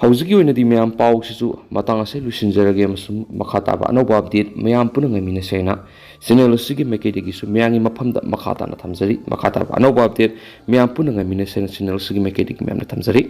ꯍꯧꯖꯤꯛꯀꯤ ꯑꯣꯏꯅꯗꯤ ꯃꯌꯥꯝ ꯄꯥꯎꯁꯤꯁꯨ ꯃꯇꯥꯡ ꯑꯁꯤ ꯂꯣꯏꯁꯤꯟꯖꯔꯒꯦ, ꯑꯃꯁꯨꯡ ꯃꯈꯥ ꯇꯥꯕ ꯑꯅꯧꯕ ꯑꯞꯗꯦꯠ ꯃꯌꯥꯝ ꯄꯨꯟꯅ ꯉꯥꯏꯃꯤꯟꯅꯁꯦ ꯍꯥꯏꯅ ꯆꯦꯅꯦꯜ ꯑꯁꯤꯒꯤ ꯃꯥꯏꯀꯩꯗꯒꯤꯁꯨ ꯃꯌꯥꯝꯒꯤ ꯃꯐꯝꯗ ꯃꯈꯥ ꯇꯥꯅ ꯊꯝꯖꯔꯤ꯫ ꯃꯈꯥ ꯇꯥꯕ ꯑꯅꯧꯕ ꯑꯞꯗꯦꯠ ꯃꯌꯥꯝ ꯄꯨꯟꯅ ꯉꯥꯏꯃꯤꯟꯅꯁꯦ ꯍꯥꯏꯅ ꯆꯦꯅꯦꯜ ꯑꯁꯤꯒꯤ ꯃꯥꯏꯀꯩꯗꯒꯤ ꯃꯌꯥꯝꯗ ꯊꯝꯖꯔꯤ꯫